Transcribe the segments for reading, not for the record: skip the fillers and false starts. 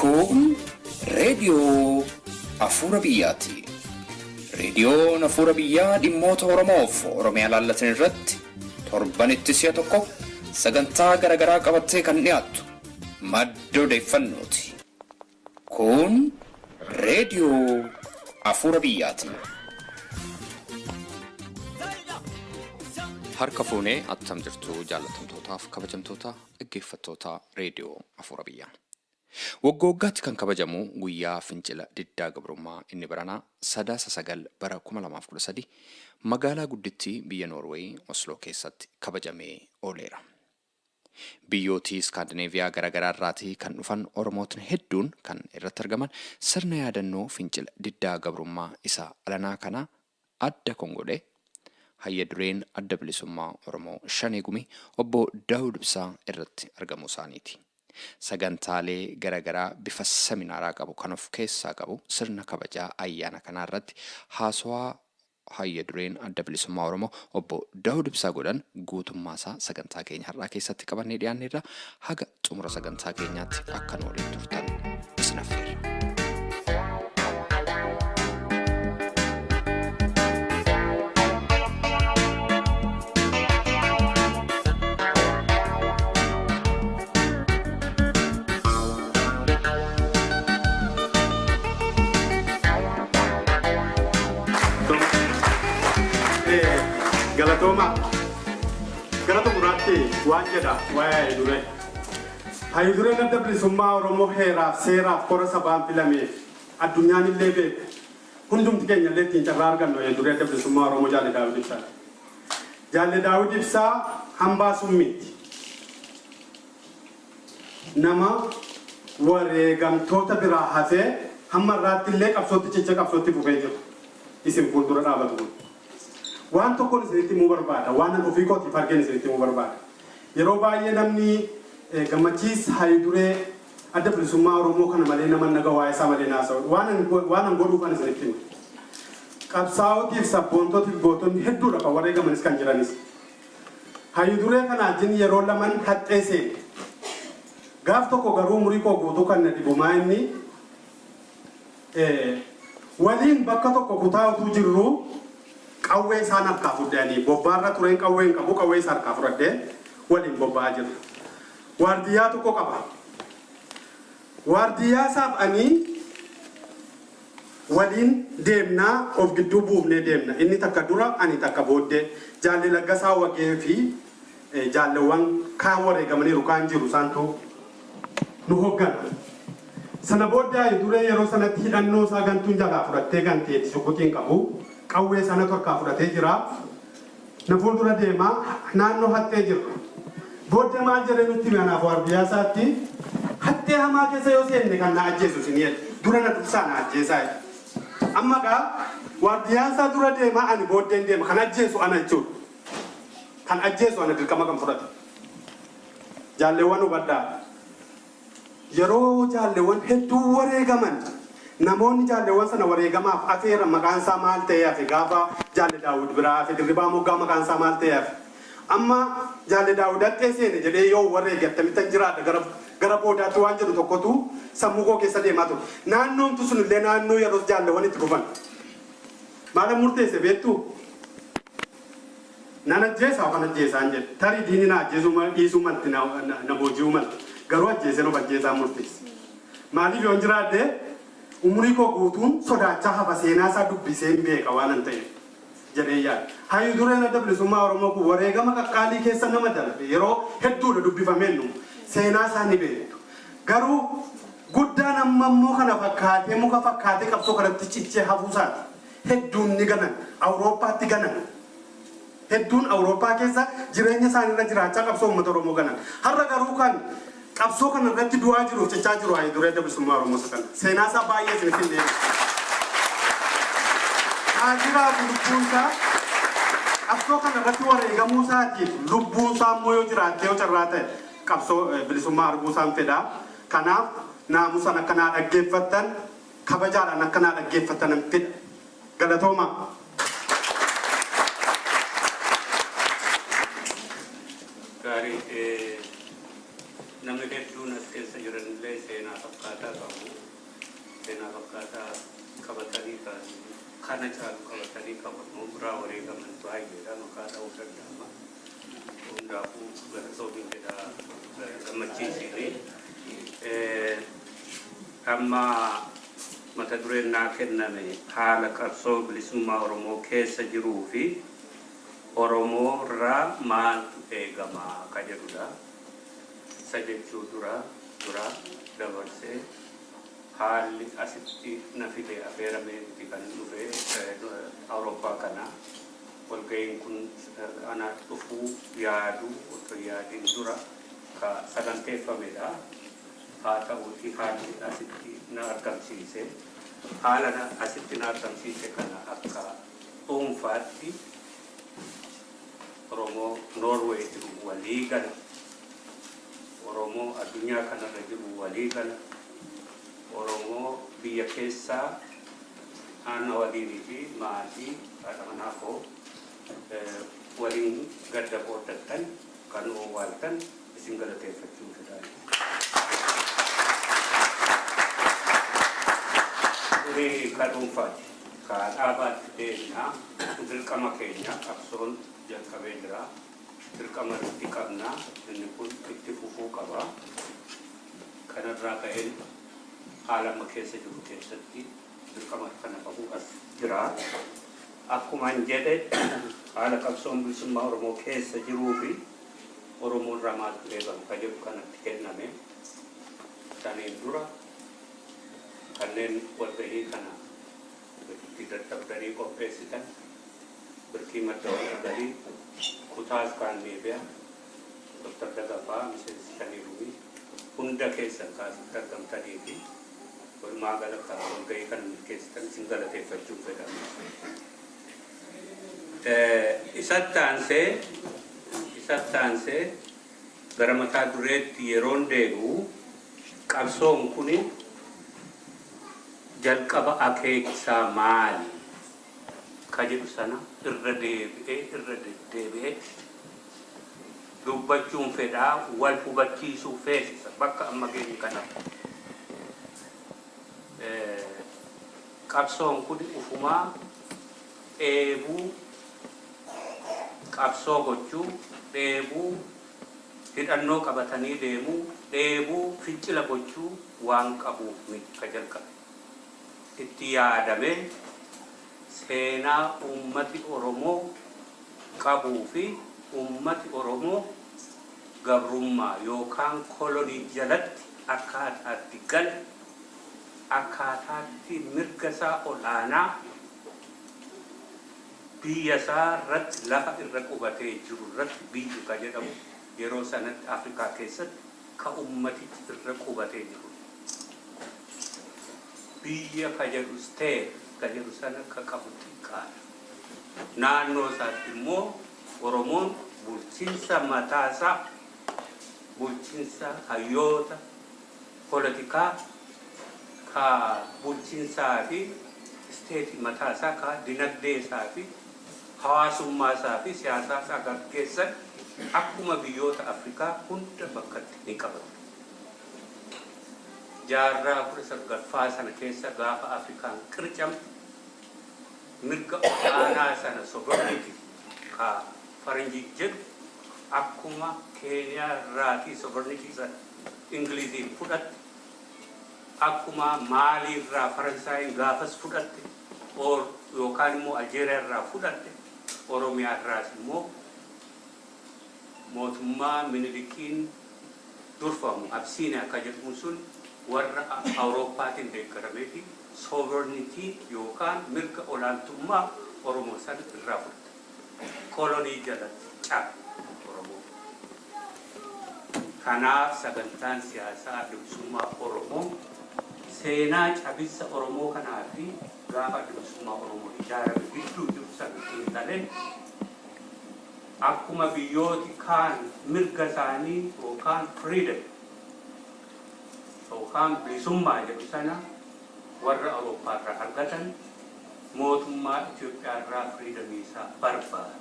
Kun reediyoo Afuura Biyyaati. Reediyoon Afuura Biyyaa dhimmoota Oromoof Oromiyaa laallatan irratti torbanitti si'a tokko sagantaa garaagaraa qabattee kan dhiyaattu madda odeeffannooti. Kun reediyoo Afuura Biyyaati. Harka fuunee attam jirtu jaallatamtootaaf kabajamtoota dhaggeeffattoota reediyoo Afuura Biyyaa. Wagga waggaatti kan kabajamu guyyaa fincila diddaa gabrummaa inni baranaa Sadaasa 9 bara 2013 magaalaa guddittii biyya Noorweey Osloo keessatti kabajamee ooleera. Biyyootii Iskaandineeviyaa garagaraa irraatii kan dhufan Oromootni hedduun kan irratti argaman sirna yaadannoo fincila diddaa gabrummaa isa alanaa kana adda kon godhe hayya dureen Adda Bilisummaa Oromoo Shanee Gumii Obbo Daawud Ibsaa irratti argamuu isaaniiti. Sagantaalee garagaraa bifa seminaaraa qabu kan of keessaa qabu sirna kabajaa ayyaana kanaa irratti haasawaa Hayya Dureen Adda Bilisummaa Oromoo Obbo Daawud Ibsaa godhan guutummaa isaa sagantaa keenya har'aa keessatti qabannee dhiyaanneerra. Haga xumura sagantaa keenyaatti akka nu waliin turtan isin affeerra. Galatooma. Gara xumuraatti waan jedha waa'ee Hayiduree. Hayidureen Adda Bilisummaa Oromoo heeraaf seeraaf kora sabaan filameef addunyaan illee beeku. Hundumti keenya illee ittiin carraa argannu Hayiduree Adda Bilisummaa Oromoo Jaalle Daawud Ibsaati. Jaalle Daawud Ibsaa hambaa summiiti. Nama wareegamtoota biraa hafee hamma har'aatti illee qabsootti cichee qabsootti fufee jiru. Isin fuuldura dhaabatu kun. Waan tokkoon isinitti himuu barbaada. Waan an ofii kootiif argeen isinitti himuu barbaada. Yeroo baay'ee namni Gammachiis Hayiduree Adda Bilisummaa Oromoo kana malee nama naga waa'ee isaa malee naasa'u. Waan an godhuufan isinitti hima. Qabsaa'otiif sabboontotiif gootonni hedduudha kan wareegamanis kan jiranis. Hayyu-duree kana wajjin yeroo laman haxxee seene. Gaaf tokko garuu umurii koo guutuu kan na dhibu maa inni waliin bakka tokko kutaa utuu jirruu qawwee isaan harkaa fudhe ani bobbaarra tureen qawwee hin qabu qawwee isa harkaa fudhadhee waliin bobba'aa jirra. Waardiyyaa tokko qaba. Waardiyyaa isaaf ani Waliin deemna, of gidduu buufnee deemna. Inni takka dura, ani takka booddee. Jaalle Laggasaa Wagee fi jaallewwan kaan wareegamaniiru, kaan jiru isaantu nu hoggana. Sana booddee Hayyu Duree yeroo sanatti hidhannoo isaa gantuun jalaa fudhattee ganteetti shuguxii hin qabu. Qawwee isaa natu harkaa fudhatee jira. Na fuuldura deema. Naannoo haxxee jirra. Booddee maal jedhee nutti hime anaaf waardiyyaa isaatti, Haxxee hamaa keessa yoo seenne kan na ajjeesu isini jedhe. Dura na dursaa na ajjeesaa jedhe. Amma egaa waardiyyaan isaa dura deema ani booddeen deema. Kan ajjeesu ana jechuudha. Kan ajjeesu ana dirqama kan fudhate. Jaalleewwan hubadhaa. Yeroo jaalleewwan hedduun wareegaman namoonni jaalleewwan sana wareegamaaf afeeran maqaan isaa maal ta'ee hafe gaafa Jaalle Daawud biraa hafe Dirribaa Moggaa maqaan isaa maal ta'ee hafe amma Jaalle Daawud haxxee seene jedhee yoo wareege akkamittan jiraadha gara gara boodaatti waan jedhu tokkotu sammuu koo keessa deemaa ture. Naannoomtu sun illee naannoo yeroos jaalleewwan itti kufan. Maalan murteesse beektuu? Nan ajjeesa ofan ajjeesaan jedhe. Tarii diinni na ajjeesuu dhiisuu malti na booji'uu malti. Garuu ajjeeseen of ajjeesaan murteesse. Maaliif yoon jiraadhe umurii koo guutuun sodaachaa hafa seenaa isaa dubbiseen beeka waanan ta'eef jedheen yaada. Hayyu dureen Adda Bilisummaa Oromoo kun wareegama qaqqaalii keessa nama darbe yeroo hedduudha dubbifamee hin dhumu. Seenaa isaa ni beektu. Garuu guddaan amma immoo kana fakkaatee muka fakkaatee qabsoo kanatti cichee hafuu isaati. Hedduun ni ganan. Awurooppaatti ganan. Hedduun Awurooppaa keessa jireenya isaanii irra jiraachaa qabsoo uummata Oromoo ganan. Har'a garuu kan qabsoo kana irratti du'aa jiruuf cichaa jiru Hayyu Duree Adda Bilisummaa Oromoo isa kana. Seenaa isaa baay'ee isinitti hin dheeressu. Haa jiraatu lubbuun isaa qabsoo kana irratti wareegamuu isaatiif lubbuun isaa immoo yoo jiraattee yoo carraa ta'e qabsoo bilisummaa arguu isaan fedha. Kanaaf naamusaan akka naa dhaggeeffattan kabajaadhaan akka naa dhaggeeffattanan fedha. Galatoomaa. Gaarii. Namni hedduun as keessa jiranillee seenaa fakkaataa qabu. Kan kana caalu qabatanii kan Oromoo biraa wareegaman baay'eedha, maqaa dha'uu danda'ama. Hundaafuu galatoomiin jedha gammachiisini. Amma mata dureen naa kenname haala qabsoo bilisummaa Oromoo keessa jiruu fi Oromoo irraa maaltu eegama ka jedhudha. Isa jechuu dura dabarsee haalli asitti na fide, affeeramee miti kan dhufe Awurooppaa kana. Walga'iin kun ana dhufuu yaadu otoo yaadin dura ka saganteeffamedha. Haa ta'uuti haalli asitti na argamsiise. Haala asitti na argamsiise kana akka dhuunfaatti Oromoo Noorweey jiru walii gala. Oromoo addunyaa kanarra jiru walii gala. Oromoo biyya keessaa aanna waliinii fi maatii haadha manaa koo waliin gadda qooddattan kan owwaaltan isin galateeffachuu fedhaan. Kuni ka dhuunfaati. Ka dhaabaatti deemna. Dirqama keenya, qabsoon jalqabee jira. Dirqama irratti qabna. Inni kun itti fufuu qaba. Kanarraa ka'een haala amma keessa jiru keessatti dirqama kana bahuu as jira. Akkuma an jedhe, haala qabsoon bilisummaa Oromoo keessa jiruu fi Oromoon irraa maaltu eegama ka jedhu kanatti kenname. Saniin dura kanneen walgahii kana itti dadhabdanii qopheessitan, Birkii Madda Walgalii, Kutaa Iskaandineeviyaa, Dr. Dagafaa, miseensi Shanii Gumii, hunda keessan kaasitti argamtanii fi walumaa gala ka walgahii kana milkeessitan isin galateeffachuun fedhama. Isatti aansee gara mataa dureetti yeroon deebi'u, qabsoon kuni jalqaba akeekisaa maali ka jedhu sana irra deebi'ee irra deddeebi'ee dubbachuun fedhaa, wal hubachiisuu feesisa bakka amma geenye kana. Qabsoon kun ufumaa dheebuu qabsoo gochuu, dheebuu hidhannoo qabatanii deemuu, dheebuu fincila gochuu waan qabuuf miti ka jalqabe. Itti yaadamee seenaa uummati Oromoo qabuu fi uummati Oromoo gabrummaa yookaan kolonii jalatti akkaataatti gale, akkaataatti mirga isaa ol'aanaa biyya isaa irratti, lafa irra qubatee jiru irratti, biyyi ka jedhamu yeroo sanatti Afrikaa keessatti ka ummatichi irra qubatee jiru. Biyya ka jedhu, state ka jedhu sana ka qabu xiqqaadha. Naannoo isaatti immoo Oromoon bulchiinsa mataasaa, bulchiinsa hayyoota poolitikaa, ka bulchiinsaa fi state mataasaa, ka dinagdee isaa fi hawaasummaa isaa fi siyaasaa isaa gaggeessan akkuma biyyoota Afrikaa hunda bakkatti ni qabatu. Jaarraa 19ffaa sana keessa gaafa Afrikaan qircamte, mirga olaanaa sana, sovereignty ka faranjii jedhu, akkuma Keeniyaa irraatii sovereignty sana Ingiliziin fudhatte, akkuma Maalii irraa Faransaayiin gaafas fudhatte or yookaan immoo Aljeeriyaa irraa fudhatte, Oromiyaa irraas immoo mootummaa Minilikiin durfamu Absiiniyaa akka jedhamu sun warra Awurooppaatiin deeggarameeti sovereignty yookaan mirga olaantummaa Oromoo sana irraa fudhate. Kolonii jalatti cabe Oromoo. Kanaaf sagantaan siyaasaa Adda Bilisummaa Oromoo seenaa cabinsa Oromoo kanaa fi gaafa Adda Bilisummaa Oromoo ijaarame gidduu jiru sana xiinxalee, akkuma biyyooti kaan mirga isaanii yookaan freedom yookaan bilisummaa jedhu sana warra Awurooppaa irraa argatan, mootummaa Itoophiyaa irraa freedomii isaa barbaada.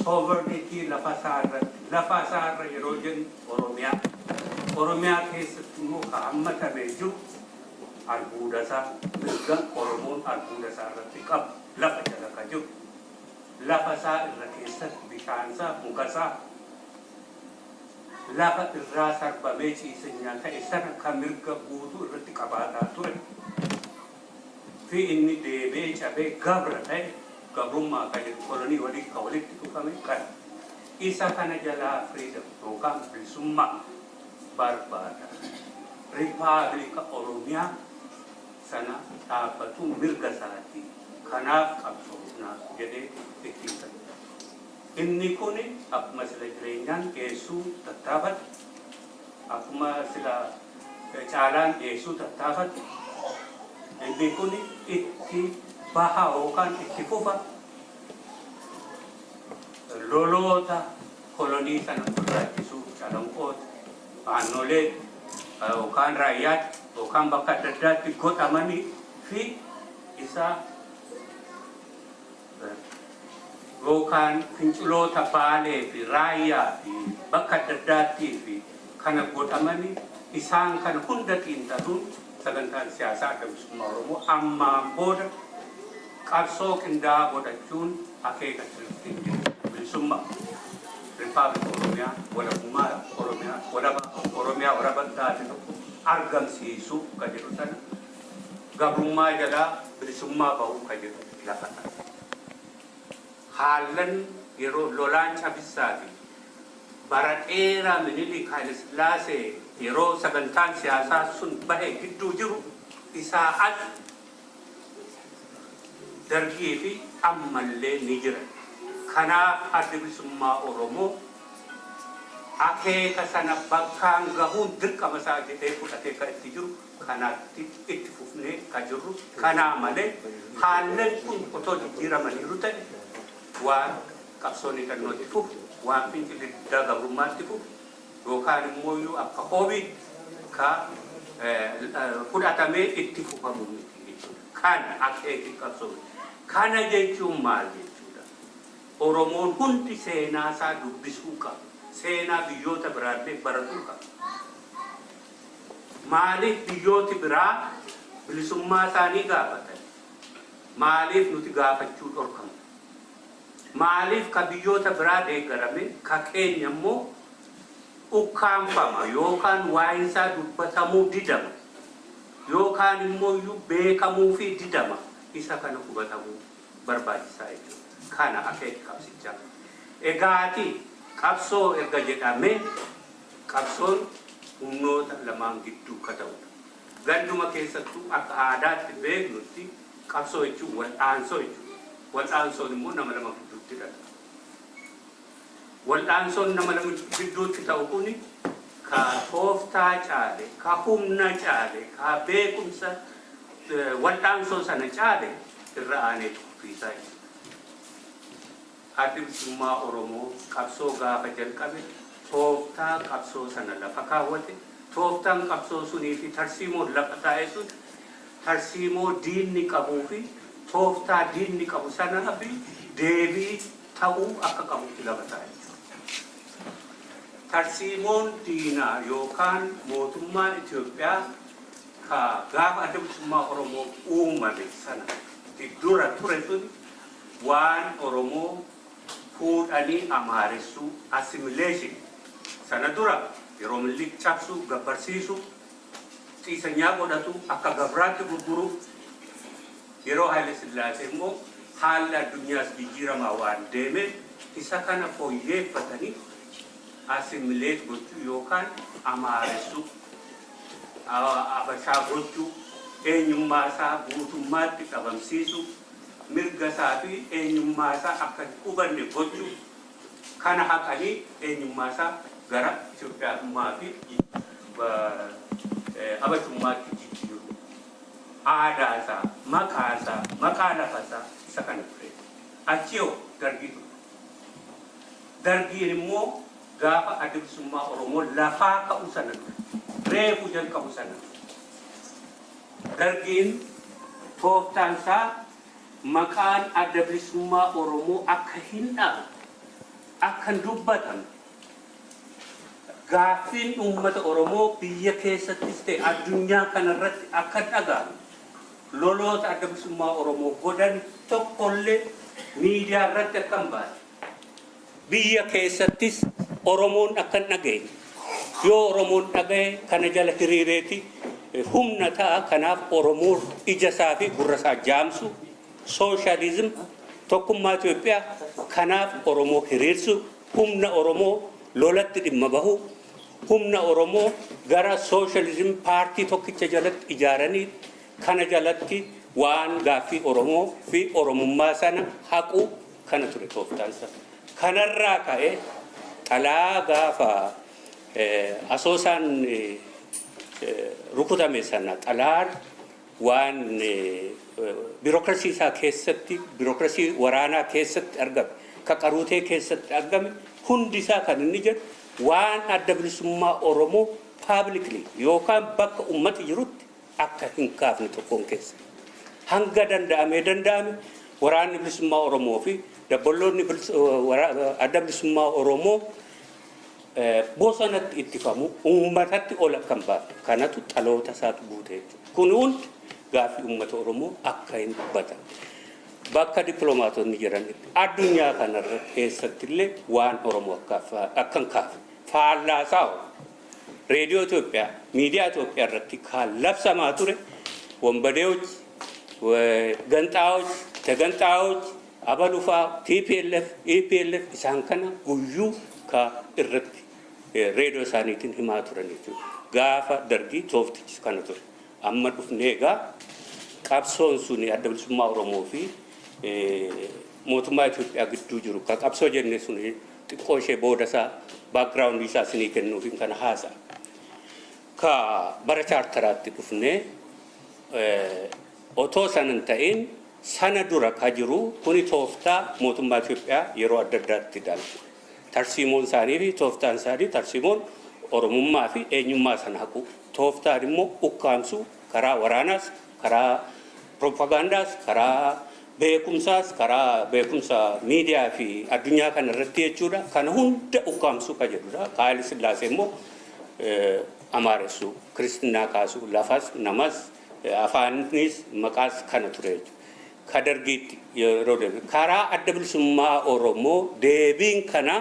Sovereignty lafa isaa irratti, lafa isaa irra yeroo jennu Oromiyaa. Oromiyaa keessatti immoo ka hammatamee jiru Albuuda isaa, mirga Oromoon albuuda isaa irratti qabu, lafa jala ka jiru, lafa isaa irra keessatti bishaan isaa, muka isaa, lafa irraa sarbamee ciisanyaa ta'e sana ka mirga guutuu irratti qabaataa ture fi inni deebee cabee gabra ta'e, gabrummaa ka jedhu kolonii walii ka walitti dhufame kana. Isa kana jalaa freedom yookaan bilisummaa barbaada. Rippaabilika Oromiyaa sana dhaabbatu mirga isaati. Kanaaf qabsoofna jedhee ittiin ta'e. Inni kun akkuma sila Jireenyaan dhiyeessuu tattaafate, akkuma sila Caalaan dhiyeessuu tattaafate, inni kun itti baha yookaan itti fufa. Loloota kolonii sana ofirraa ittisuu Calanqootti, Aannoleetti yookaan Raayyaatti yookaan bakka adda addaatti godhamanii fi isa yookaan finciloota Baalee fi Raayyaa fi bakka adda addaattii fi kana godhamanii, isaan kana hunda xiinxaluun sagantaan siyaasaa Adda Bilisummaa Oromoo ammaan booda qabsoo qindaa'aa godhachuun akeeka sirriitti jiru. Bilisummaa, Rippaabilika Oromiyaa, walabummaa Oromiyaa, walaba Oromiyaa walaba taate tokko argamsiisuu ka jedhu sana, gabrummaa jalaa bilisummaa bahuu ka jedhu lafa ta'a. Haallan yeroo lolaan cabissaa fi bara dheeraa Minilik Haayilasillaasee yeroo sagantaan siyaasaa sun bahe gidduu jiru, isaa as Dargii fi ammallee ni jiran. Kanaaf Addi Bilisummaa Oromoo akeeka sana bakkaan gahuun dirqama isaa jedhee fudhatee ka itti jiru kanaatti itti fufnee ka jirru kanaa malee, haallan kun otoo jijjiiramaniiru ta'e waan qabsoon hidhannoo itti fufu, waan fincilli diddaa gabrummaa itti fufu yookaan immoo iyyuu akka hoobiitti ka fudhatamee itti fufamu miti jechuudha. Kan akeeki qabsoo kana jechuun maal jechuudha? Oromoon hundi seenaa isaa dubbisuu qaba. Seenaa biyyoota biraallee baratuu qaba. Maaliif biyyooti biraa bilisummaa isaanii gaafatan? Maaliif nuti gaafachuu dhorkamna? Maaliif ka biyyoota biraa deeggarame ka keenya immoo ukkaamfama yookaan waa'een isaa dubbatamuu didama yookaan immoo iyyuu beekamuufii didama? Isa kana hubatamuu barbaachisaa jechuudha. Kana akeeki qabsichaa. Egaati qabsoo erga jedhamee, qabsoon humnoota lamaan gidduu ka ta'udha. Ganduma keessattuu akka aadaatti beeknutti qabsoo jechuun wal'aansoo jechuudha. Wal'aansoon immoo nama lama gidduutti dhala. Wal'aansoon nama lama gidduutti ta'u kuni ka tooftaa caale, ka humna caale, ka beekumsa wal'aansoo sana caale irra aanee kuffiisaa jechuudha. Addi Bilisummaa Oromoo qabsoo gaafa jalqabe tooftaa qabsoo sana lafa kaawwate. Tooftaan qabsoo sunii fi tarsiimoon lafa taa'e sun tarsiimoo diinni qabuu fi tooftaa diinni qabu sanaa fi deebii ta'uu akka qabutti lafa taa'e. Tarsiimoon diinaa yookaan mootummaa Itoophiyaa ka gaafa Adda Bilisummaa Oromoo uumame sana dura ture sun waan Oromoo fuudhanii amaaressuu, assimilation, sana dura yeroo Minilik cabsuu, gabbarsiisuu, ciisanyaa godhatu, akka gabraatti gurguruu, yeroo Haile Sillaasee immoo haalli addunyaas jijjiiramaa waan deemeef isa kana fooyyeeffatanii assimilate gochuu yookaan amaaressuu, Abashaa gochuu, eenyummaa isaa guutummaatti dhabamsiisuu, mirga isaa fi eenyummaa isaa akka hin hubanne gochuu, kana haqanii eenyummaa isaa gara Itoophiyaadhummaa fi Habashummaatti jijjiiruu. Aadaa isaa, maqaa isaa, maqaa lafa isaa isa kana ture. Achii hoo Dargiitu dhufe. Dargiin immoo gaafa Adda Bilisummaa Oromoo lafaa ka'u sana dhufe. Reefu jalqabu sana dhufe. Dargiin tooftaan isaa maqaan Adda Bilisummaa Oromoo akka hin dhahamne, akka hin dubbatamne, Gaaffiin uummata Oromoo biyya keessattis ta'e addunyaa kanarratti akka dhaga'amu loloota Adda Bilisummaa Oromoo godhan tokkollee miidiyaa irratti akka hin baane. Biyya keessattis Oromoon akka hin dhageenye. Yoo Oromoon dhagaye kana jala hiriireeti humna ta'a. Kanaaf Oromoon ija isaa fi gurra isaa jaamsu, sooshaalizim, tokkummaa Itoophiyaa, kanaaf Oromoo hiriirsu, humna Oromoo lolatti dhimma bahu, humna Oromoo gara sooshaalizim paartii tokkicha jalatti ijaaranii kana jalatti waan gaaffii Oromoo fi Oromummaa sana haqu kana ture tooftaan isaa. Kanarraa ka'e xalaa gaafa Asoosaan rukutame sana, xalaan waan biirokirasii isaa keessatti, biirokirasii waraanaa keessatti argame, ka qaruutee keessatti argame hundi isaa kan inni jedhu waan Adda Bilisummaa Oromoo publicly yookaan bakka ummati jirutti akka hin kaafne tokkoon keessa. Hanga danda'amee danda'ame Waraanni Bilisummaa Oromoo fi dabballoonni Adda Bilisummaa Oromoo bosonatti ittifamu, uummatatti ol akka hin baafne kanatu xaloota isaatu guute jechuudha. Kun hundi gaaffii uummata Oromoo akka hin dubbatamne. Bakka dippiloomaatonni jiranitti addunyaa kanarra keessatti illee waan Oromoo akka hin kaafne. Faallaasaa reediyoo Itoophiyaa, miidiyaa Itoophiyaa irratti kan labsamaa ture ወንበዴዎች፣ ገንጣዮች፣ ተገንጣዮች፣ abalufaa, TPLF, EPLF isaan kana guyyuu ka irratti reediyoo isaaniitiin himaa turan jechuudha. Gaafa Dargii tooftichi kana ture. Amma dhufnee egaa qabsoon suni Adda Bilisummaa Oromoo fi mootummaa Itoophiyaa gidduu jiru ka qabsoo jenne suni xiqqoo ishee booda isaa background isaa isinii kennuuf kana haasa'a. Ka bara chaartaraatti dhufnee, otoo sana hin ta'in sana dura ka jiru kuni tooftaa mootummaa Itoophiyaa yeroo adda addaatti dalgu. Tarsiimoon isaanii fi tooftaan isaanii, tarsiimoon Oromummaa fi eenyummaa sana haqu. Tooftaan immoo ukkaamsuu karaa waraanaas, karaa propagaandaas, karaa beekumsaas, karaa beekumsa miidiyaa fi addunyaa kana irratti jechuudha. Kana hunda ukkaamsuu ka jedhudha. Haayile Sillaasee immoo amaaressuu, kiristinnaa kaasuu, lafas, namas, afaanis, maqaas kana ture jechuudha. Ka Dargiitti yeroo deeme karaa Adda Bilisummaa Oromoo deebiin kana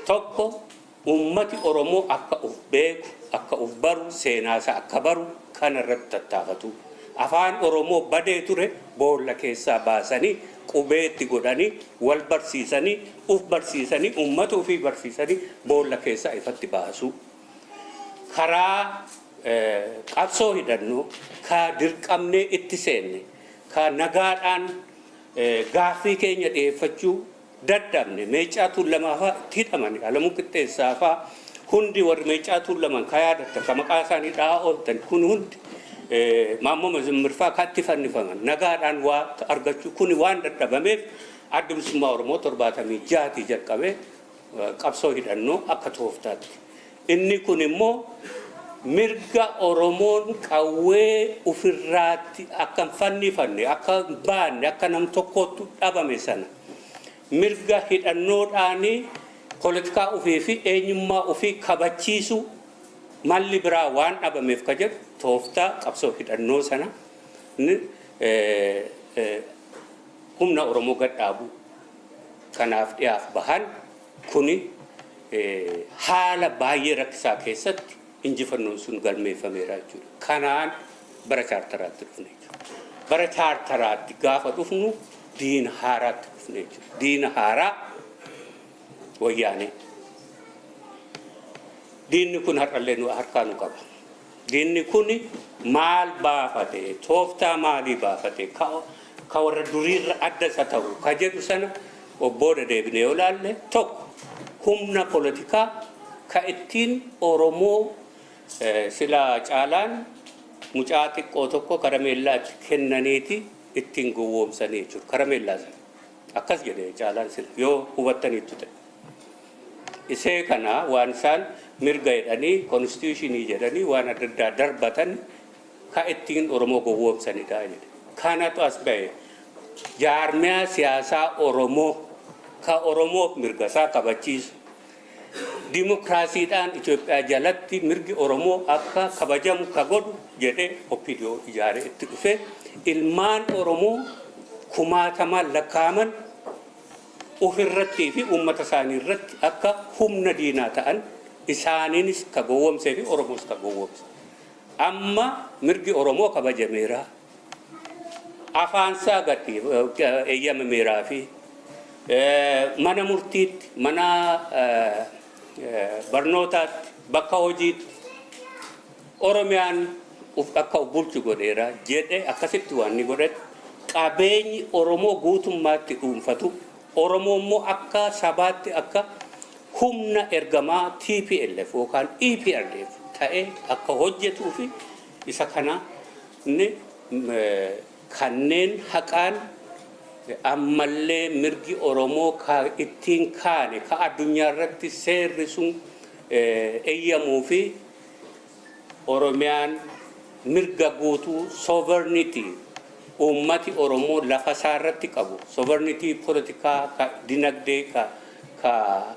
tokko ummati Oromoo akka uf beeku, akka uf baru, seenaasaa akka baru kana irratti tattaafatu. Afaan Oromoo badee ture boolla keessaa baasanii qubeetti godhanii wal barsiisanii, uf barsiisanii, ummata ofii barsiisanii boolla keessaa ifatti baasu. Karaa qabsoo hidhannu ka dirqamnee itti seenne, ka nagaadhaan gaaffii keenya dhiyeeffachuu dadhabne, Meeccaa Tuulamaa fa'aa itti hidhaman, Alamuu Qixxeessaa fa'aa hundi, warri Meeccaa Tuulaman ka yaadattan, ka maqaa isaanii dha'aa ooltan kun hundi, Maammoo Mazammir fa'aa ka itti fannifaman, nagaadhaan waa argachuu kuni waan dadhabameef Adda Bilisummaa Oromoo 76tii jalqabee qabsoo hidhannoo akka tooftaatti. Inni kun immoo mirga Oromoon qawwee ofirraatti akka hin fannifanne, akka hin baanne, akka nam tokkootti dhabame sana mirga hidhannoodhaanii poolitikaa ofii fi eenyummaa ofii kabachiisuu malli biraa waan dhabameef ka jedhu tooftaa qabsoo hidhannoo sana humna Oromoo gadhaabu kanaaf dhiyaaf bahan. Kuni haala baay'ee rakkisaa keessatti injifannoon sun galmeeffameera jechuudha. Kanaan bara chaartaraatti dhufne jechuudha. Bara chaartaraatti gaafa dhufnu diina haaraatti dhufne jechuudha. Diina haaraa Wayyaanee. Diinni kun har'allee nu harkaa nu qaba. Diinni kun maal baafate? Tooftaa maalii baafate? Ka warra duriirra adda isa ta'u ka jedhu sana obbooda deebinee yoo ilaalle, tokko humna poolitikaa ka ittiin Oromoo sila caalaan mucaa xiqqoo tokko karameellaatti kennaniiti ittiin gowwoomsanii jechuudha. Karameellaa sana. Akkas jedhe caalaan sila yoo hubattaniittu ta'e. Isee kana waan isaan mirga jedhanii, constitution jedhanii waan adda addaa darbatan ka ittiin Oromoo gowwoomsanidha jedhe. Kanatu as ba'e. Jaarmiyaa siyaasaa Oromoo ka Oromoof mirga isaa kabachiisu. Dimokiraasiidhaan Itoophiyaa jalatti mirgi Oromoo akka kabajamu ka godhu jedhee OPDO ijaaree itti dhufe. Ilmaan Oromoo kumaatamaan lakkaa'aman ofirrattii fi uummata isaanii irratti akka humna diinaa ta'an isaaniinis ka gowwomsee fi Oromoos ka gowwomse. Amma mirgi Oromoo kabajameera. Afaansaa gadi eeyyamameeraa fi mana murtiitti, mana barnootaatti, bakka hojiitti Oromiyaan akka of bulchu godheera jedhe. Akkasitti waan inni godhe, qabeenyi Oromoo guutummaatti dhuunfatu, Oromoo immoo akka sabaatti akka humna ergamaa TPLF yookaan EPRDF ta'ee akka hojjetuu fi isa kana inni kanneen haqaan ammallee mirgi Oromoo ka ittiin kaane, ka addunyaa irratti seerri sun eeyyamuu fi Oromiyaan mirga guutuu, sovereignty uummati Oromoo lafa isaa irratti qabu, sovereignty poolitikaa, ka dinagdee, ka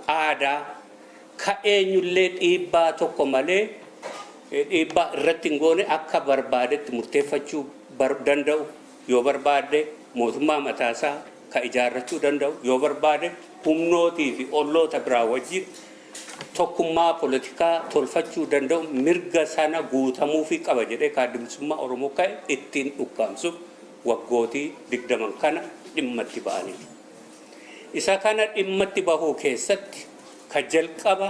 aadaa, ka eenyullee dhiibbaa tokko malee dhiibbaa irratti hin goone akka barbaadetti murteeffachuu danda'u, yoo barbaade mootummaa mataasaa ka ijaarrachuu danda'u, yoo barbaade humnootii fi olloota biraa wajjin tokkummaa poolitikaa tolfachuu danda'u, mirga sana guutamuufii qaba jedhee kaaddi bilisummaa Oromoo ka'e ittiin dhukkaamsuuf waggootii 20 kana dhimma itti ba'aniiru. Isa kana dhimma itti bahuu keessatti ka jalqaba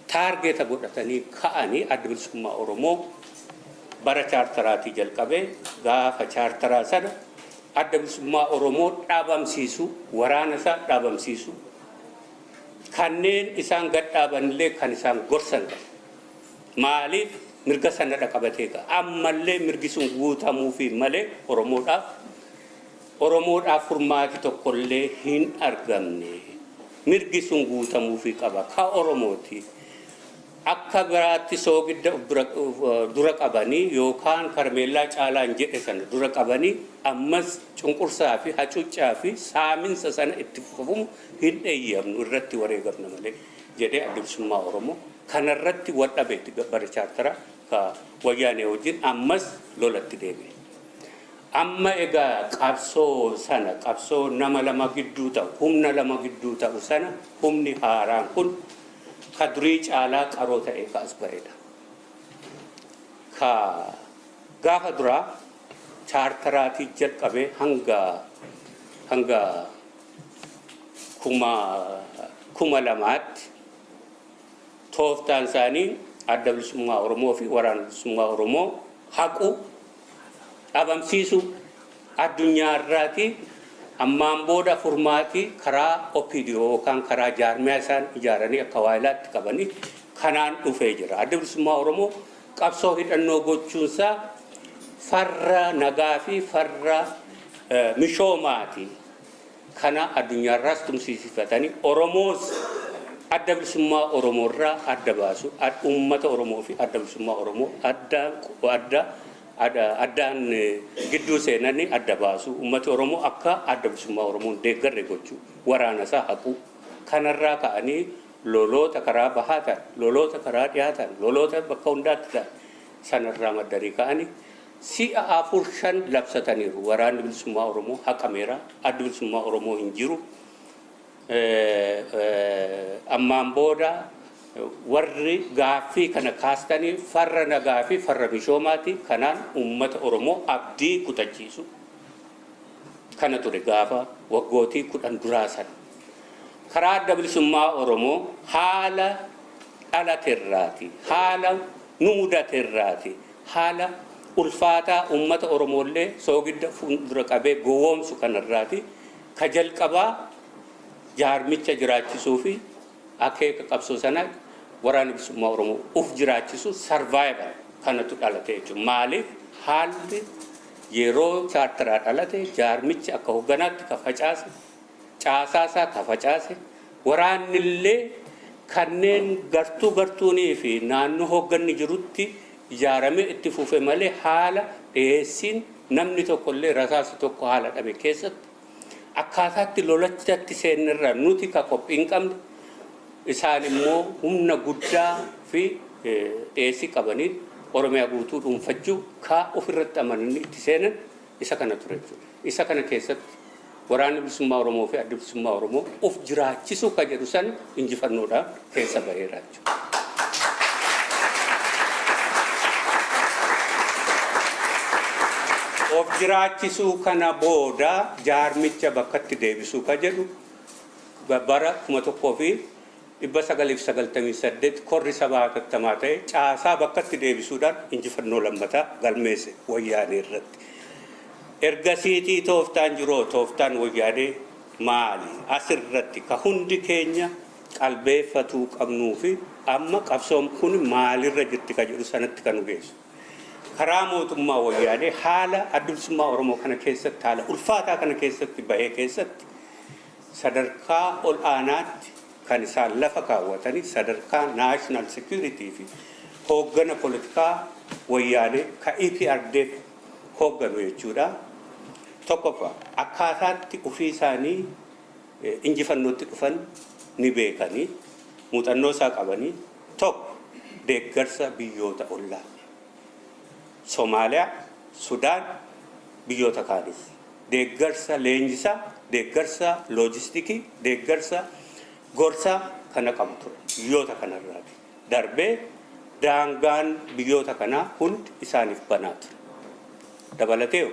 target godhatanii ka'anii Adda Bilisummaa Oromoo bara chaartaraatii jalqabee, gaafa chaartaraa sana Adda Bilisummaa Oromoo dhaabamsiisu, waraana isaa dhaabamsiisu, kanneen isaan gadhaabanillee kan isaan gorsan qabu. Maaliif mirga sana dhaqabatee ka'a? Ammallee mirgi sun guutamuufi malee Oromoodhaaf furmaati tokkollee hin argamne. Mirgi sun guutamuufi qaba. Ka Oromooti. Akka biraatti soogidda dura qabanii yookaan karmeellaa caalaan jedhe sana dura qabanii ammas cunqursaa fi hacuuccaa fi saaminsa sana itti fufamu hin eeyyamnu, irratti wareegamna malee jedhee Adda Bilisummaa Oromoo kanarratti wal dhabeetti bara chaartaraa ka Wayyaanee wajjin ammas lolatti deebi'e. Amma egaa qabsoo sana, qabsoo nama lama gidduu ta'u, humna lama gidduu ta'u sana, humni haaraan kun ka durii caalaa qaroo ta'e ka as ba'edha. Ka gaafa duraa chaartaraatii jalqabee hanga 2000tti tooftaan isaanii Adda Bilisummaa Oromoo fi Waraana Bilisummaa Oromoo haqu, dhabamsiisu, addunyaa irraati ammaan booda furmaati karaa OPDO yookaan karaa jaarmiyaa isaan ijaaranii akka waayilaatti qabanii kanaan dhufee jira. Adda Bilisummaa Oromoo qabsoo hidhannoo gochuunsaa farra nagaa fi farra mishoomaati. Kana addunyaarraas tumsiisifatanii Oromoos Adda Bilisummaa Oromoorraa adda baasu, uummata Oromoo fi Adda Bilisummaa Oromoo adda adda addaan gidduu seenanii adda baasu, uummati Oromoo akka Adda Bilisummaa Oromoo deeggarre gochuu, waraana isaa haquu, kanarraa ka'anii loloota karaa bahaa ta'an, loloota karaa dhiyaa ta'an, loloota bakka hundaatti ta'an sanarraa maddanii ka'anii si'a afur shan labsataniiru. Waraanni Bilisummaa Oromoo haqameera. Addi Bilisummaa Oromoo hin jiru. Ammaan booda warri gaaffii kana kaastanii farra nagaa fi farra mishoomaati. Kanaan uummata Oromoo abdii kutachiisu. Kana ture gaafa waggootii 10 duraa sana. Karaa Adda Bilisummaa Oromoo haala dhalaterraati. Haala nu mudaterraati. Haala ulfaataa uummata Oromoollee soogidda fuuldura qabee gowwoomsu kanarraati. Ka jalqabaa jaarmicha jiraachisuu fi akeeka qabsoo sana, Waraana Bilisummaa Oromoo uf jiraachisu, survival kanatu dhalate jechuudha. Maaliif? Haalli yeroo chaartaraa dhalate, jaarmichi akka hogganaatti ka facaase, caasaasaa ka facaase, waraannillee kanneen gartuu gartuunii fi naannoo hoogganni jirutti ijaaramee itti fufe malee, haala dhiyeessiin namni tokkollee rasaasa tokko haala dhabe keessatti akkaataatti lolachatti seennirra nuti ka qophii hin qabne. Isaan immoo humna guddaa fi dhiyeessii qabaniin Oromiyaa guutuu dhuunfachuu kaa ofirratti amananii itti seenan isa kana ture jechuudha. Isa kana keessatti Waraanni Bilisummaa Oromoo fi Addi Bilisummaa Oromoo of jiraachisuu ka jedhu san injifannoodhaan keessa baheera jechuudha. Of jiraachisuu kana booda jaarmicha bakkatti deebisuu ka jedhu bara 1998 korri sabaa hatattamaa ta'e caasaa bakkatti deebisuudhaan injifannoo lammataa galmeesse Wayyaanee irratti. Ergasiitii tooftaan jiroo tooftaan Wayyaanee maali? Asirratti ka hundi keenya qalbeeffatuu qabnuu fi amma qabsoon kun maalirra jirti ka jedhu sanatti kan nu geessu. Karaa mootummaa Wayyaanee haala Addi Bilisummaa Oromoo kana keessatti, haala ulfaataa kana keessatti bahee keessatti sadarkaa ol aanaatti kan isaan lafa kaawwatanii sadarkaa national security fi hooggana politikaa Wayyaanee ka EPRDF hoogganu jechuudha. Tokkoffaa, akkaataatti ofii isaanii injifannootti dhufan ni beekanii, muuxannoo isaa qabanii. Tokko, deeggarsa biyyoota ollaa. Somaaliyaa, Sudaan, biyyoota kaanis. Deeggarsa leenjisaa, deeggarsa loojistikii, deeggarsa gorsaa kana qabu ture biyyoota kanarraati. Darbee daangaan biyyoota kanaa hundi isaaniif banaa ture. Dabalatee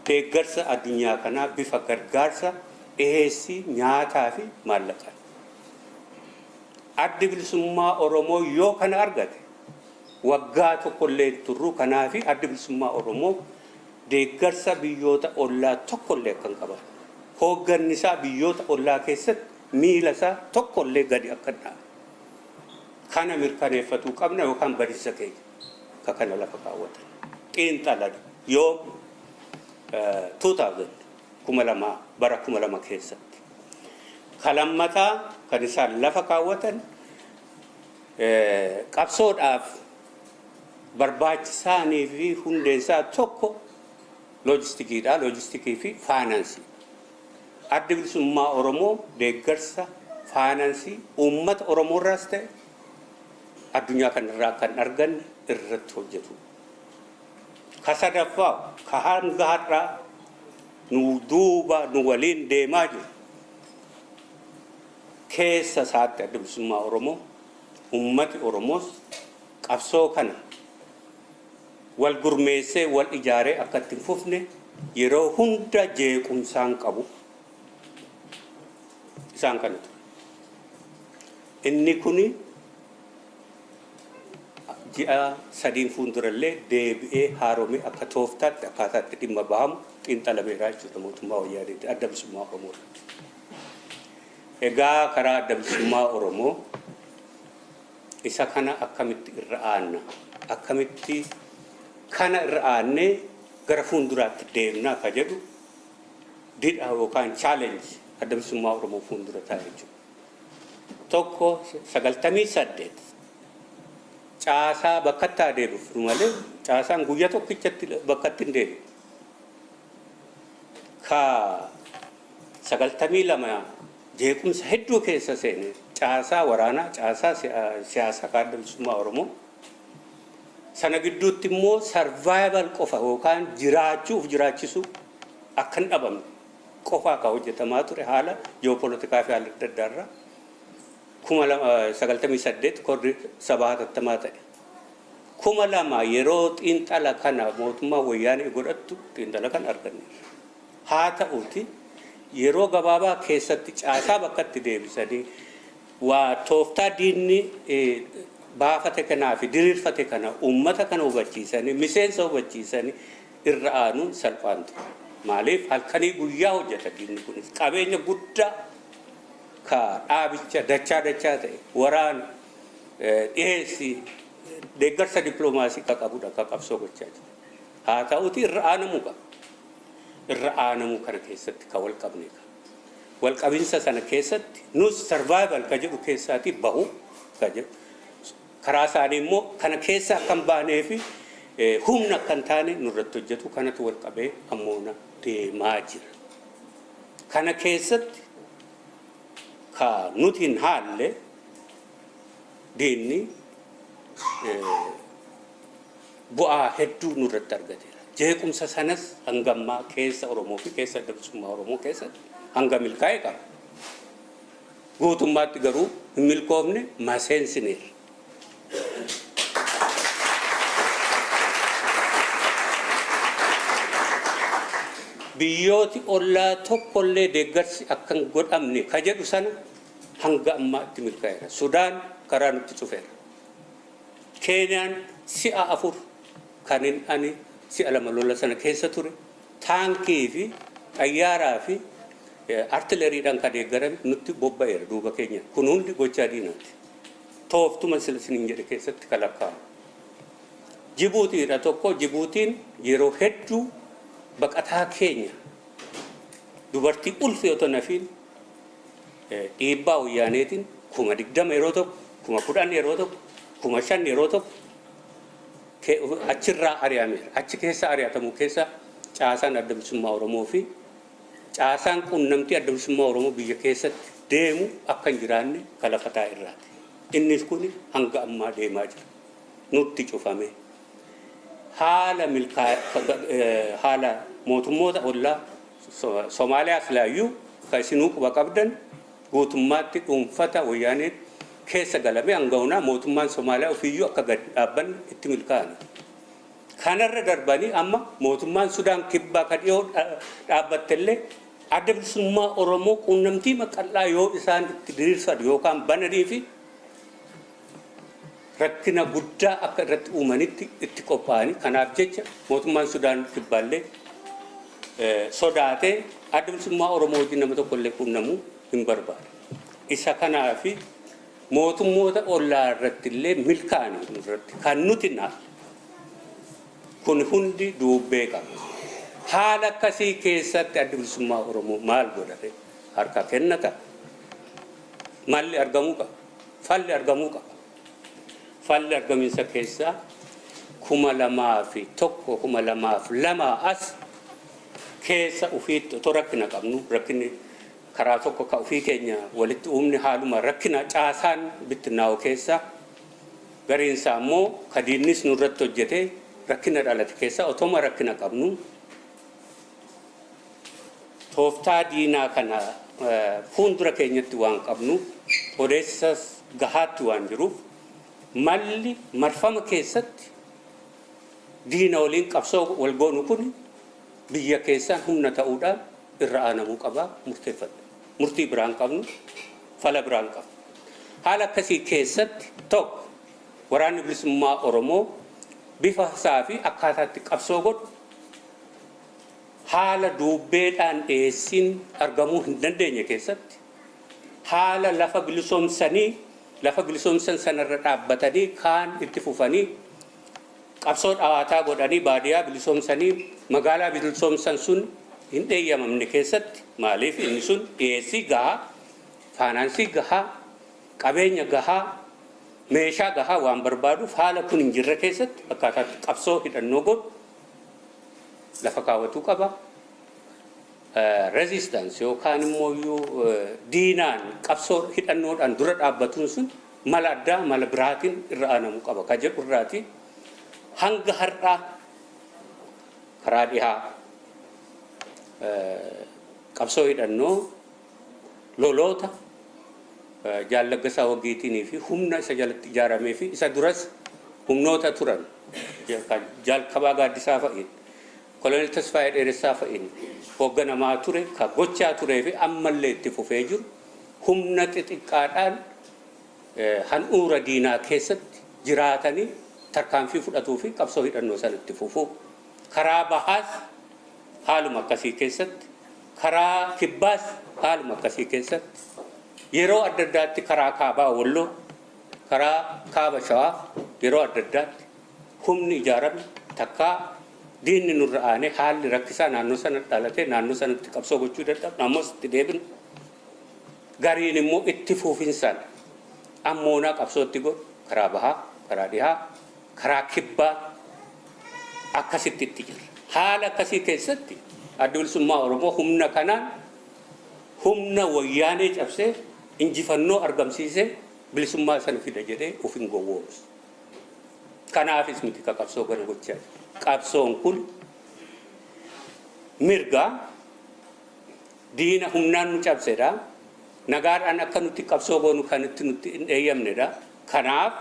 deeggarsa addunyaa kanaa bifa gargaarsa dhiheessii nyaataa fi maallaqaan. Addi Bilisummaa Oromoo yoo kana argate waggaa tokkollee hin turru. Kanaafi Addi Bilisummaa Oromoo deeggarsa biyyoota ollaa tokkollee akka hin qabaanne, hoogganni isaa biyyoota ollaa keessatti miila isaa tokkollee gadi akka hin dhaabne kana mirkaneeffatuu qabna yookaan badiisa keenya ka kana lafa kaawwatan. Xiinxalan yoom? 2000, 2000, bara 2000 keessatti. Ka lammataa kan isaan lafa kaawwatan, qabsoodhaaf barbaachisaanii fi hundeensaa tokko loojistikiidha. Loojistikii fi faayinaansii. Addi Bilisummaa Oromoo deeggarsa faayinaansii uummata Oromoo irraas ta'e addunyaa kanarraa kan arganne irratti hojjetu. Ka sadaffaa, ka hanga har'aa nu duuba nu waliin deemaa jiru, keessa isaatti Adda Bilisummaa Oromoo, uummati Oromoos qabsoo kana wal gurmeessee wal ijaaree akka itti hin fufne yeroo hunda jeequmsaan qabu isaan kana ture. Inni kuni ji'a 3n fuuldurallee deebi'ee haaromee akka tooftaatti akkaataa itti dhimma bahamu xiinxalameera jechuudha mootummaa Wayyaaneetiin Adda Bilisummaa Oromoo irratti. Egaa karaa Adda Bilisummaa Oromoo isa kana akkamitti irra aanna? Akkamitti kana irra aannee gara fuulduraatti deemna ka jedhu didha yookaan challenge Adda Bilisummaa Oromoo fuuldura taa'e jechuudha. Tokko, 98 caasaa bakkatti haa deebifnu malee caasaan guyyaa tokkichatti bakkatti hin deebi'u. Ka 92 jeequmsa hedduu keessa seene caasaa waraanaa, caasaa siyaasaa ka Adda Bilisummaa Oromoo sana gidduutti immoo survival qofa yookaan jiraachuuf jiraachisuu akka hin dhabamne qofaa ka hojjetamaa ture haala ji'opolitikaa fi haala adda addaa irraa 98 korri sabaa hatattamaa ta'e. 2000 yeroo xiinxala kana mootummaa Wayyaanee godhattu xiinxala kana arganneerra. Haa ta'uuti, yeroo gabaabaa keessatti caasaa bakkatti deebisanii waa tooftaa diinni baafate kanaa fi diriirfate kana uummata kana hubachiisanii, miseensa hubachiisanii irra aanuun salphaan ture. Maaliif? Halkanii guyyaa hojjeta diinni kunis. Qabeenya guddaa ka dhaabicha dachaa dachaa ta'e, waraana, dhiheessii, deeggarsa dippiloomaasii ka qabudha ka qabsoo gochaa jiru. Haa ta'uti, irra aanamuu qaba. Irra aanamuu kana keessatti ka wal qabne qaba. Wal qabinsa sana keessatti nus survival ka jedhu keessaatii bahu ka jedhu, karaa isaanii immoo kana keessa akka hin baanee fi humna akka hin taane nurratti hojjetu. Kanatu wal qabee ammoona deemaa jira. Kana keessatti ka nuti hin haalle Diinni bu'aa hedduu nurratti argateera. Jeequmsa sanas hangammaa keessa Oromoo fi keessa Adda Bilisummaa Oromoo keessatti hanga milkaa'e qaba. Guutummaatti garuu hin milkoofne, maseensineerra. Biyyooti ollaa tokkollee deeggarsi akka hin godhamne ka jedhu sana hanga ammaa itti milkaa'eera. Sudaan karaa nutti cufeera. Keeniyaan si'a 4 kanin ani si'a 2 lola sana keessa ture taankii fi xayyaaraa fi artileriidhaan ka deeggarame nutti bobba'eera duuba keenyaan. Kun hundi gochaa diinaati. Tooftuma sila isiniin jedhe keessatti ka lakkaa'amu. Jibuutiidha tokko. Jibuutiin yeroo hedduu baqataa keenya dubartii ulfi otoo hin hafiin dhiibbaa Wayyaaneetiin 20,000 yeroo tokko, 10,000 yeroo tokko, 5,000 yeroo tokko achirraa ari'ameera. Achi keessa ari'atamuu keessa caasaan Adda Bilisummaa Oromoo fi caasaan quunnamtii Adda Bilisummaa Oromoo biyya keessatti deemu akka hin jiraanne ka lafa taa'e irraati. Innis kun hanga ammaa deemaa jira. Nutti cufame. Haala milkaa haala mootummoota ollaa Somaaliyaa silaayyuu ka isinuu quba qabdan guutummaatti dhuunfata Wayyaaneen keessa galame hanga yoonaa mootummaan Somaaliyaa ofiiyyuu akka gad dhaabbanne itti milkaa'ani. Kanarra darbanii amma mootummaan Sudaan Kibbaa ka dhiyoo dhaabbattellee Adda Bilisummaa Oromoo quunnamtii maqal'aa yoo isaan itti diriirsan yookaan bananii fi rakkina guddaa akka irratti uumanitti itti qophaa'anii, kanaaf jecha mootummaan Sudaan Kibbaallee sodaatee Adda Bilisummaa Oromoo wajjin nama tokkollee quunnamuu hin barbaadu. Isa kanaafi mootummoota ollaa irratti illee milkaa'anii irratti kan nuti naalle. Kun hundi duubbee qaba. Haala akkasii keessatti Addi Bilisummaa Oromoo maal godhate? Harka kennata? Malli argamuu qaba. Falli argamuu qaba. Falli argaminsa keessaa 2001, 2002 as keessa ofiitti otoo rakkina qabnu, rakkinni karaa tokko ka ofii keenya walitti uumne, haaluma rakkina caasaan bittinnaa'u keessa, gariin isaa immoo ka diinnis nurratti hojjete rakkina dhalate keessa, otoma rakkina qabnu tooftaa diinaa kana fuundura keenyatti waan qabnuuf, odeessas gahaatti waan jiruuf, malli marfama keessatti diina waliin qabsoo wal goonu kun biyya keessaan humna ta'uudhaan irra aanamuu qaba murteeffanne. Murtii biraan qabnu, fala biraan qabnu. Haala akkasii keessatti tokko Waraanni Bilisummaa Oromoo bifa isaa fi akkaataa itti qabsoo godhu haala duubbeedhaan dhiyeessiin argamuu hin dandeenye keessatti, haala lafa bilisoomsanii lafa bilisoomsan sanarra dhaabbatanii kaan itti fufanii qabsoo dhawaataa godhanii baadiyaa bilisoomsanii magaalaa bilisoomsan sun hin dheeyyamamne keessatti, maaliif inni sun dhiyeessii gahaa, faayinaansii gahaa, qabeenya gahaa, meeshaa gahaa waan barbaaduuf, haala kun hin jirre keessatti akkaataatti qabsoo hidhannoo godhu lafa kaawwatuu qaba. Resistance yookaan immoo diinaan qabsoo hidhannoodhaan dura dhaabbatuun sun mala addaa, mala biraatiin irra aanamuu qaba ka jedhu irraati hanga har'aa karaa dhihaa qabsoo hidhannoo loloota Jaal Laggasaa Wagiitinii fi humna isa jalatti ijaaramee fi isa duras humnoota turan Jaal Kabaa Gaaddisaa fa'iin, Koloneel Tasfaayee Dheeressaa fa'iin hoogganamaa ture, ka gochaa turee fi ammallee itti fufee jiru, humna xixiqqaadhaan handhuura diinaa keessatti jiraatanii tarkaanfii fudhatuu fi qabsoo hidhannoo sana itti fufuu. Karaa bahaas haaluma akkasii keessatti, karaa kibbaas haaluma akkasii keessatti, yeroo adda addaatti karaa kaabaa Walloo, karaa kaaba Shawaa yeroo adda addaatti humni ijaarame takkaa diinni nurra aanee haalli rakkisaa naannoo sana dhalatee naannoo sanatti qabsoo gochuu dadhabna, ammas itti deebina. Gariin immoo itti fufinsaan ammoonaa qabsoo itti godhu karaa bahaa, karaa dhihaa, karaa kibbaa akkasitti itti jira. Haala akkasii keessatti Addi Bilisummaa Oromoo humna kanaan humna Wayyaanee cabsee injifannoo argamsiisee Bilisummaa sana fida jedhee of hin gowwoomsu. Kanaafis miti ka qabsoo kana gochaa jiru. Qabsoon kun mirga diina humnaan nu cabsedha. Nagaadhaan akka nuti qabsoo goonu kan itti nutti hin eeyyamnedha. Kanaaf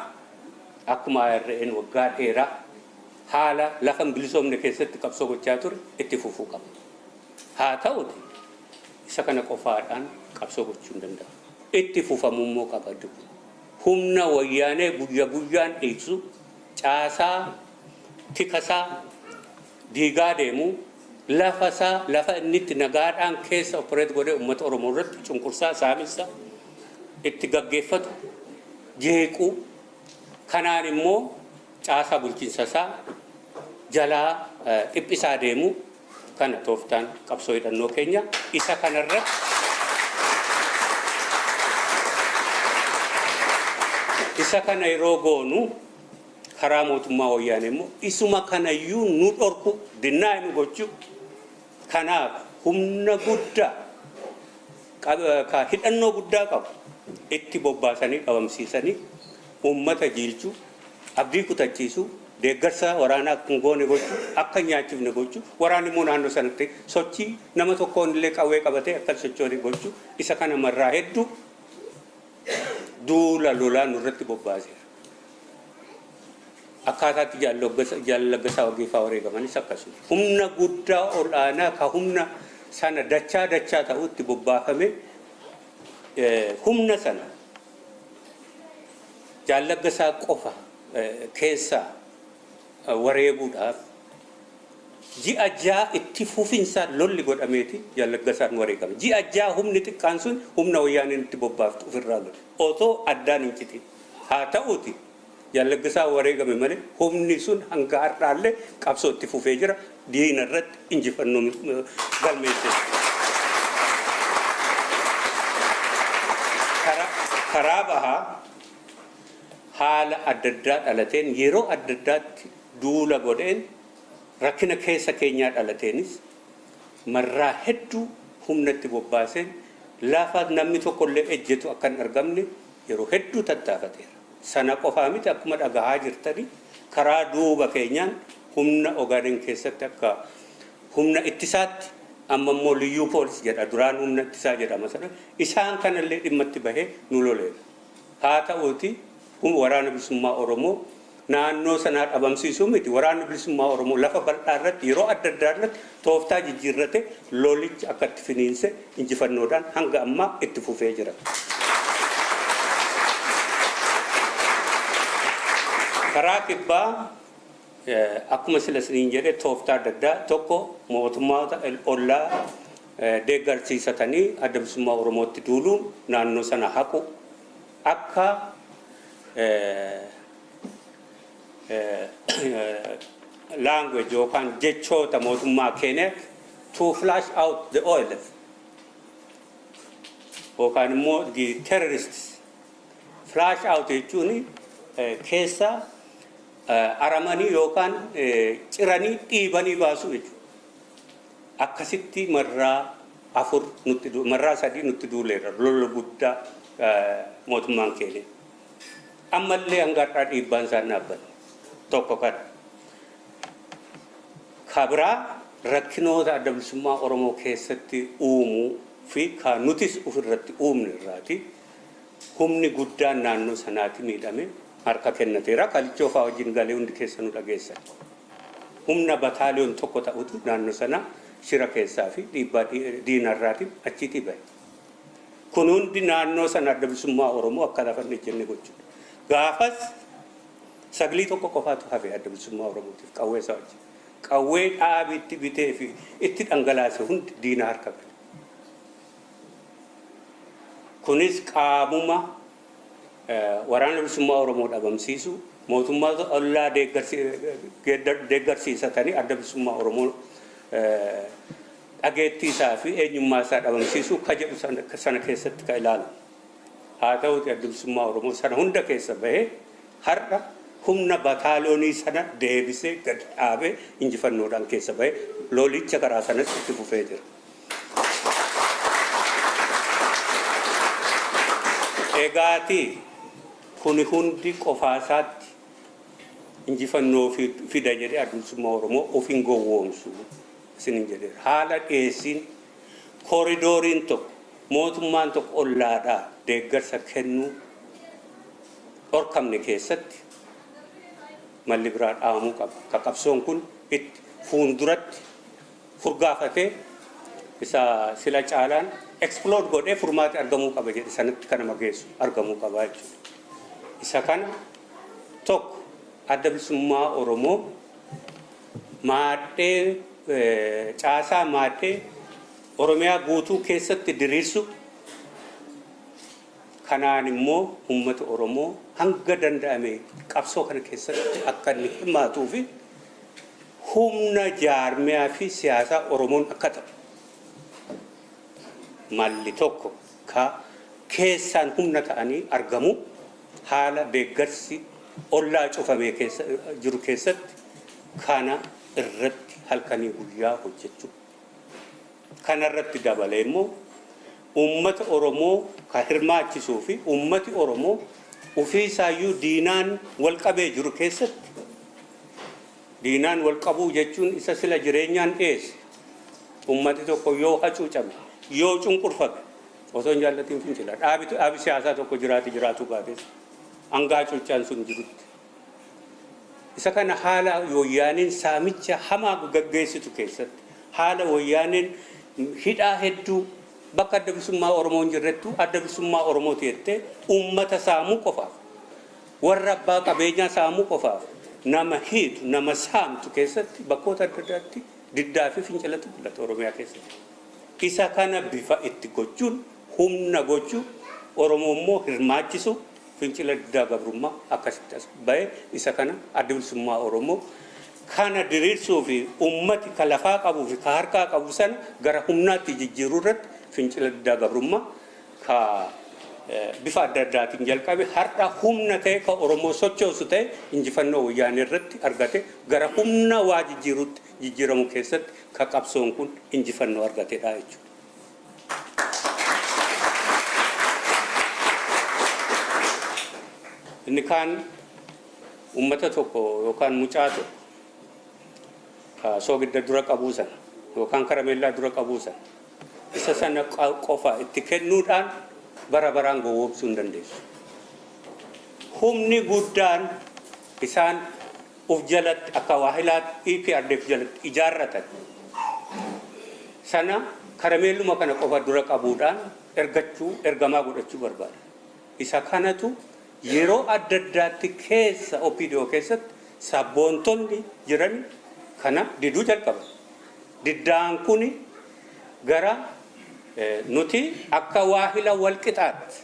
akkuma ARN waggaa dheeraa haala lafa hin bilisoomne keessatti qabsoo gochaa ture itti fufuu qaba. Haa ta'uti, isa kana qofaadhaan qabsoo gochuu hin danda'amu. Itti fufamuu immoo qaba. Humna Wayyaanee guyya guyyaan dhiigsu, caasaa tikasaa diigaa deemu, lafa isaa, lafa inni itti nagaadhaan keessa operate godhee uummata Oromoo irratti cunqursaa, saamissa itti gaggeeffatu jeequu, kanaan immoo caasaa bulchiinsa isaa jalaa dhiphisaa deemu kana tooftaan qabsoo hidhannoo keenya isa kanarratti. Isa kana yeroo goonu, karaa mootummaa Wayyaanee immoo isuma kanayyuu nu dhorku, dinnaa nu gochuu. Kanaaf humna guddaa ka hidhannoo guddaa qabu itti bobbaasanii dhabamsiisanii, uummata jiilchuu, abdii kutachiisuu, deeggarsa waraanaa akka hin goone gochuu, akka hin nyaachifne gochuu, waraanni immoo naannoo sanatti sochii nama tokkoon illee qawwee qabatee akka hin sochoone gochuu, isa kana marraa hedduu duula lolaa nurratti bobbaaseera. Akkaataatti Jaal Laggasaa Wageefaa wareegamanis akkasuma. Humna guddaa ol'aanaa ka humna sana dachaa dachaa ta'u itti bobbaafame, humna sana Jaal Laggasaa qofa keessaa wareeguudhaaf ji'a 6 itti fufinsaan lolli godhameeti Jaal Laggasaan wareegame. Ji'a 6 humni xiqqaan sun humna Wayyaaneen itti bobbaaftu ofirraa lole. Otoo addaan hin citin. Haa ta'uuti, Jaal Laggasaan wareegame malee humni sun hanga har'aallee qabsoo itti fufee jira. Diina irratti injifannoo galmeessee. Karaa bahaa haala adda addaa dhalateen, yeroo adda addaatti duula godheen, rakkina keessa keenyaa dhalateenis marraa hedduu humna itti bobbaaseen lafa namni tokkollee ejjetu akka hin argamne yeroo hedduu tattaafateera. Sana qofaa miti, akkuma dhagahaa jirtani karaa duuba keenyaan humna Ogaden keessatti akka humna ittisaatti, amma immoo Liyyuu Poolis jedha, duraan humna ittisaa jedhama sana, isaan kanallee dhimma itti bahee nu loleera. Haa ta'uuti, Waraana Bilisummaa Oromoo naannoo sanaa dhabamsiisuu miti, Waraanni Bilisummaa Oromoo lafa bal'aa irratti yeroo adda addaa irratti tooftaa jijjiirrate lolicha akka itti finiinse injifannoodhaan hanga ammaa itti fufee jira. Karaa kibbaa akkuma sila isiniin jedhe tooftaa adda addaa, tokko mootummoota ollaa deeggarsiisatanii Adda Bilisummaa Oromootti duuluun naannoo sana haqu, akka language yookaan jechoota mootummaa Keeniyaatti to flush out the OLF yookaan immoo the terrorists. Flush out jechuun keessa aramanii yookaan ciranii dhiibanii baasuu jechuudha. Akkasitti marraa afur nutti, marraa sadii nutti duuleera lola guddaa mootummaan Keeniyaa. Ammallee hanga har'aa dhiibbaan isaan dhaabbanne tokko kana. Ka biraa rakkinoota Adda Bilisummaa Oromoo keessatti uumuu fi ka nutis ofirratti uumne irraati humni guddaan naannoo sanaati miidhame harka kennateera. Kalichoo fa'aa wajjin galee hundi keessanuu dhageessan. Humna bataaliyoon tokko ta'utu naannoo sana shira keessaa fi dhiibbaa diinarraatiin achiitii bahe. Kun hundi naannoo sana Adda Bilisummaa Oromoo akka lafa hin ejjenne gochuudha. Gaafas saglii tokko qofaatu hafe Adda Bilisummaa Oromootiif qawwee isaa wajjin. Qawwee dhaabi itti bitee fi itti dhangalaase hundi diina harka gale. Kunis qaamuma Waraana Bilisummaa Oromoo dhabamsiisu, mootummaa ollaa deeggarsiisatanii Adda Bilisummaa Oromoo dhageettii isaa fi eenyummaa isaa dhabamsiisuu ka jedhu sana keessatti ka ilaalamu. Haa ta'uuti, Adda Bilisummaa Oromoo sana hunda keessa bahee har'a humna bataaliyoonii sana deebisee gad dhaabee injifannoodhaan keessa bahee lolicha karaa sanas itti fufee jira. Egaati, Kuni hundi qofaasaatti injifannoo fida jedhee Adda Bilisummaa Oromoo of hin gowwoomsu isinin jedheera. Haala dhiyeessiin kooridooriin tokko, mootummaan tokko ollaadhaa deeggarsa kennuu dhorkamne keessatti malli biraa dhahamuu qaba. Ka qabsoon kun itti fuulduratti furgaafatee isa sila caalaan explode godhee furmaati argamuu qaba jedhe sanatti kan nama geessu argamuu qaba jechuudha. Isa kana tokko, Adda Bilisummaa Oromoo maadhee, caasaa maadhee Oromiyaa guutuu keessatti diriirsu, kanaan immoo uummata Oromoo hanga danda'ame qabsoo kana keessatti akka inni hirmaatuu fi humna jaarmiyaa fi siyaasaa Oromoon akka ta'u, malli tokko ka keessaan humna ta'anii argamu, haala deeggarsi ollaa cufamee keessa jiru keessatti kana irratti halkanii guyyaa hojjechuu. Kana irratti dabalee immoo uummata Oromoo ka hirmaachisuu fi uummati Oromoo ofii isaayyuu diinaan wal qabee jiru keessatti, diinaan wal qabuu jechuun isa sila jireenyaan dhiyeesse, uummati tokko yoo hacuucame, yoo cunqurfame, osoo hin jaallatiin fincila. Dhaabi siyaasaa tokko jiraate jiraatu baates hanga hacuuccaan sun jirutti. Isa kana haala Wayyaaneen saamicha hamaa gaggeessitu keessatti, haala Wayyaaneen hidhaa hedduu bakka Adda Bilisummaa Oromoo hin jirrettu Adda Bilisummaa Oromooti jettee uummata saamuu qofaaf, warra abbaa qabeenyaa saamuu qofaaf nama hiitu, nama saamtu keessatti bakkoota adda addaatti diddaa fi fincilatu mul'ata Oromiyaa keessatti. Isa kana bifa itti gochuun, humna gochuu, Oromoo immoo hirmaachisu, fincila diddaa gabrummaa akkasitti as ba'e, isa kana Adda Bilisummaa Oromoo kana diriirsuu fi ummati ka lafaa qabuu fi ka harkaa qabu sana gara humnaatti jijjiiruu irratti fincila diddaa gabrummaa ka bifa adda addaatiin jalqabe har'a humna ta'e, ka Oromoo sochoosu ta'e, injifannoo Wayyaanee irratti argate gara humna waa jijjiiruutti jijjiiramu keessatti ka qabsoon kun injifannoo argatedha jechuudha. Inni kaan uummata tokko yookaan mucaa tokko ka soogidda dura qabuu sana yookaan karameellaa dura qabuu sana, isa sana qofa itti kennuudhaan bara baraan gowwoomsuu hin dandeessu. Humni guddaan isaan uf jalatti akka waahilaatti EPRDF jalatti ijaarratan sana karameelluma kana qofa dura qabuudhaan ergachuu, ergamaa godhachuu barbaada. Isa kanatu yeroo adda addaatti keessa OPDO keessatti sabboontonni jiran kana diduu jalqaban. Diddaan kuni gara nuti akka waahila wal qixaatti,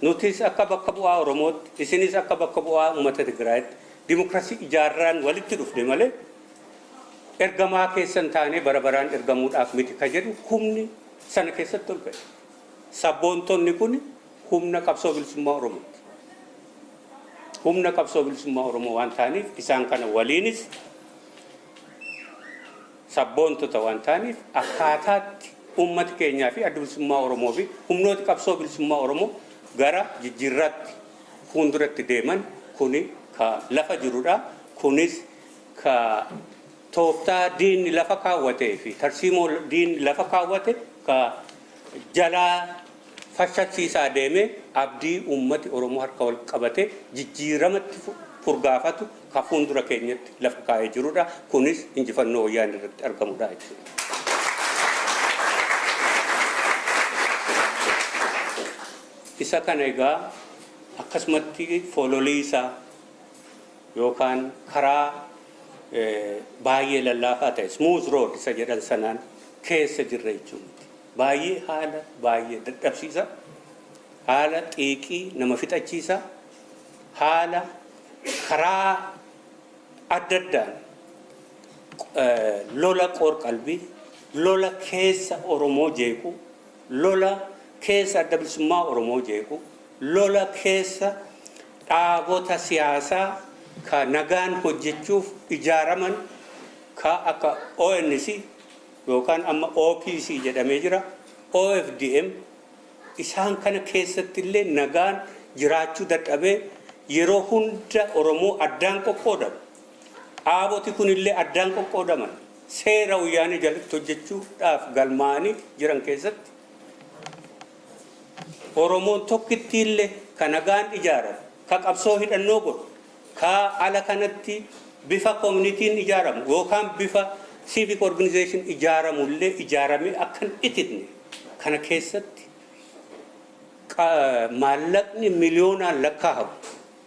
nutis akka bakka bu'aa Oromootti, isinis akka bakka bu'aa uummata Tigraayitti dimokiraasii ijaarraan walitti dhufne malee ergamaa keessan taanee bara baraan ergamuudhaaf miti ka jedhu humni sana keessatti ol ka'e. Sabboontonni kun humna qabsoo bilisummaa Oromooti. Humna qabsoo bilisummaa Oromoo waan ta'aniif, isaan kana waliinis sabboontota waan ta'aniif, akkaataatti uummati keenyaa fi Adda Bilisummaa Oromoo fi humnooti qabsoo bilisummaa Oromoo gara jijjiirraatti fuulduratti deeman kuni ka lafa jirudha. Kunis ka tooftaa diinni lafa kaawwatee fi tarsiimoo diinni lafa kaawwate ka jalaa fashashiisaa deemee abdii uummati Oromoo harka wal qabate jijjiiramatti furgaafatu ka fuuldura keenyatti lafa kaa'ee jirudha. Kunis injifannoo Wayyaanee irratti argamudha jechuudha. Isa kana egaa akkasumatti fololii isaa yookaan karaa baay'ee lallaafaa ta'e, smooth road isa jedhan sanaan keessa jirra jechuudha. Baay'ee haala baay'ee dadhabsiisa, haala xiiqii nama fixachiisa, haala karaa adda addaan lola qoor-qalbii, lola keessa Oromoo jeequ, lola keessa Adda Bilisummaa Oromoo jeequ, lola keessa dhaabota siyaasaa ka nagaan hojjechuuf ijaaraman ka akka ONC yookaan amma OPC jedhamee jira, OFDM, isaan kana keessatti illee nagaan Jiraachuu dadhabee yeroo hunda Oromoo addaan qoqqoodamu. Dhaaboti kunillee addaan qoqqoodaman. Seera Wayyaanee jalatti hojjechuudhaaf galmaa'anii jiran keessatti Oromoon tokkitti illee ka nagaan ijaaramu, ka qabsoo hidhannoo godhu, ka ala kanatti bifa communityn ijaaramu yookaan bifa civic organization ijaaramu illee ijaaramee akka hin ititne kana keessatti maallaqni miliyoonaan lakkaa'amu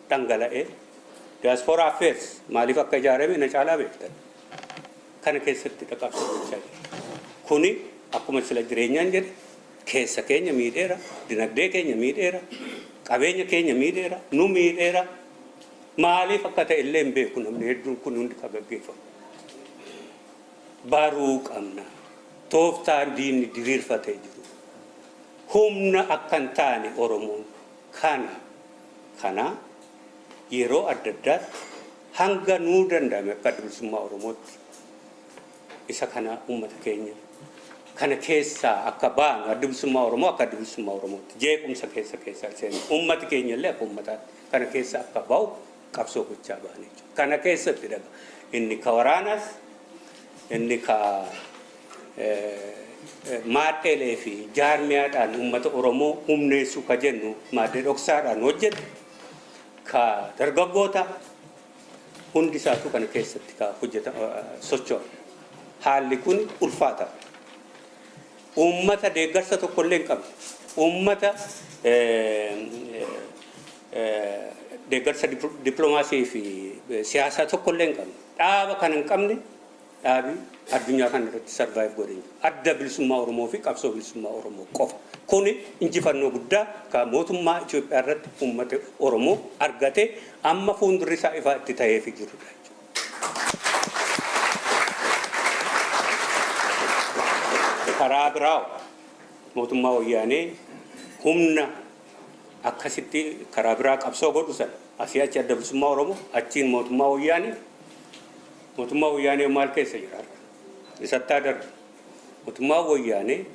dhangala'ee, Diaspora Affairs maaliif akka ijaarame na caalaa beektan. Kana keessatti qabsoo gochaa jira. Kuni akkuma sila Jireenyaan jedhe, keessa keenya miidheera, dinagdee keenya miidheera, qabeenya keenya miidheera, nu miidheera. Maaliif akka ta'e illee hin beeku namni hedduun. Kun hundi kan gaggeeffamu. Baruu qabna. Tooftaan diinni diriirfatee jiru. Humna akka hin taane Oromoon kana yeroo adda addaatti hanga nuu danda'ame akka Adda Bilisummaa Oromootti isa kana uummata keenya kana keessaa akka baanu, Adda Bilisummaa Oromoo akka Adda Bilisummaa Oromootti jeequmsa keessa seenu, uummati keenya illee akka uummataatti kana keessa akka ba'u qabsoo gochaa ba'an jechuudha. Kana keessatti dhaga inni ka waraanaas, inni ka maadheelee fi jaarmiyaadhaan uummata Oromoo humneessuu ka jennu maadhee dhoksaadhaan hojjetu, ka dargaggoota, hundi isaatu kana keessatti ka hojjeta socho'a. Haalli kun ulfaata. Uummata deeggarsa tokkollee hin qabne. Uummata deeggarsa dippiloomaasii fi siyaasaa tokkollee hin qabne. Dhaaba kana hin qabne, dhaabi addunyaa kana irratti survive godhe. Adda Bilisummaa Oromoo fi qabsoo bilisummaa Oromoo qofa. Kuni injifannoo guddaa ka mootummaa Itoophiyaa irratti uummata Oromoo argate, amma fuuldurri isaa ifaa itti ta'eefi jirudha jechuudha. Karaa biraa mootummaa Wayyaanee humna akkasitti karaa biraa qabsoo godhu sana, asii achi Adda Bilisummaa Oromoo, achiin mootummaa Wayyaanee. Mootummaa Wayyaanee maal keessa jira har'a? Isattaa darbu. Mootummaa Wayyaanee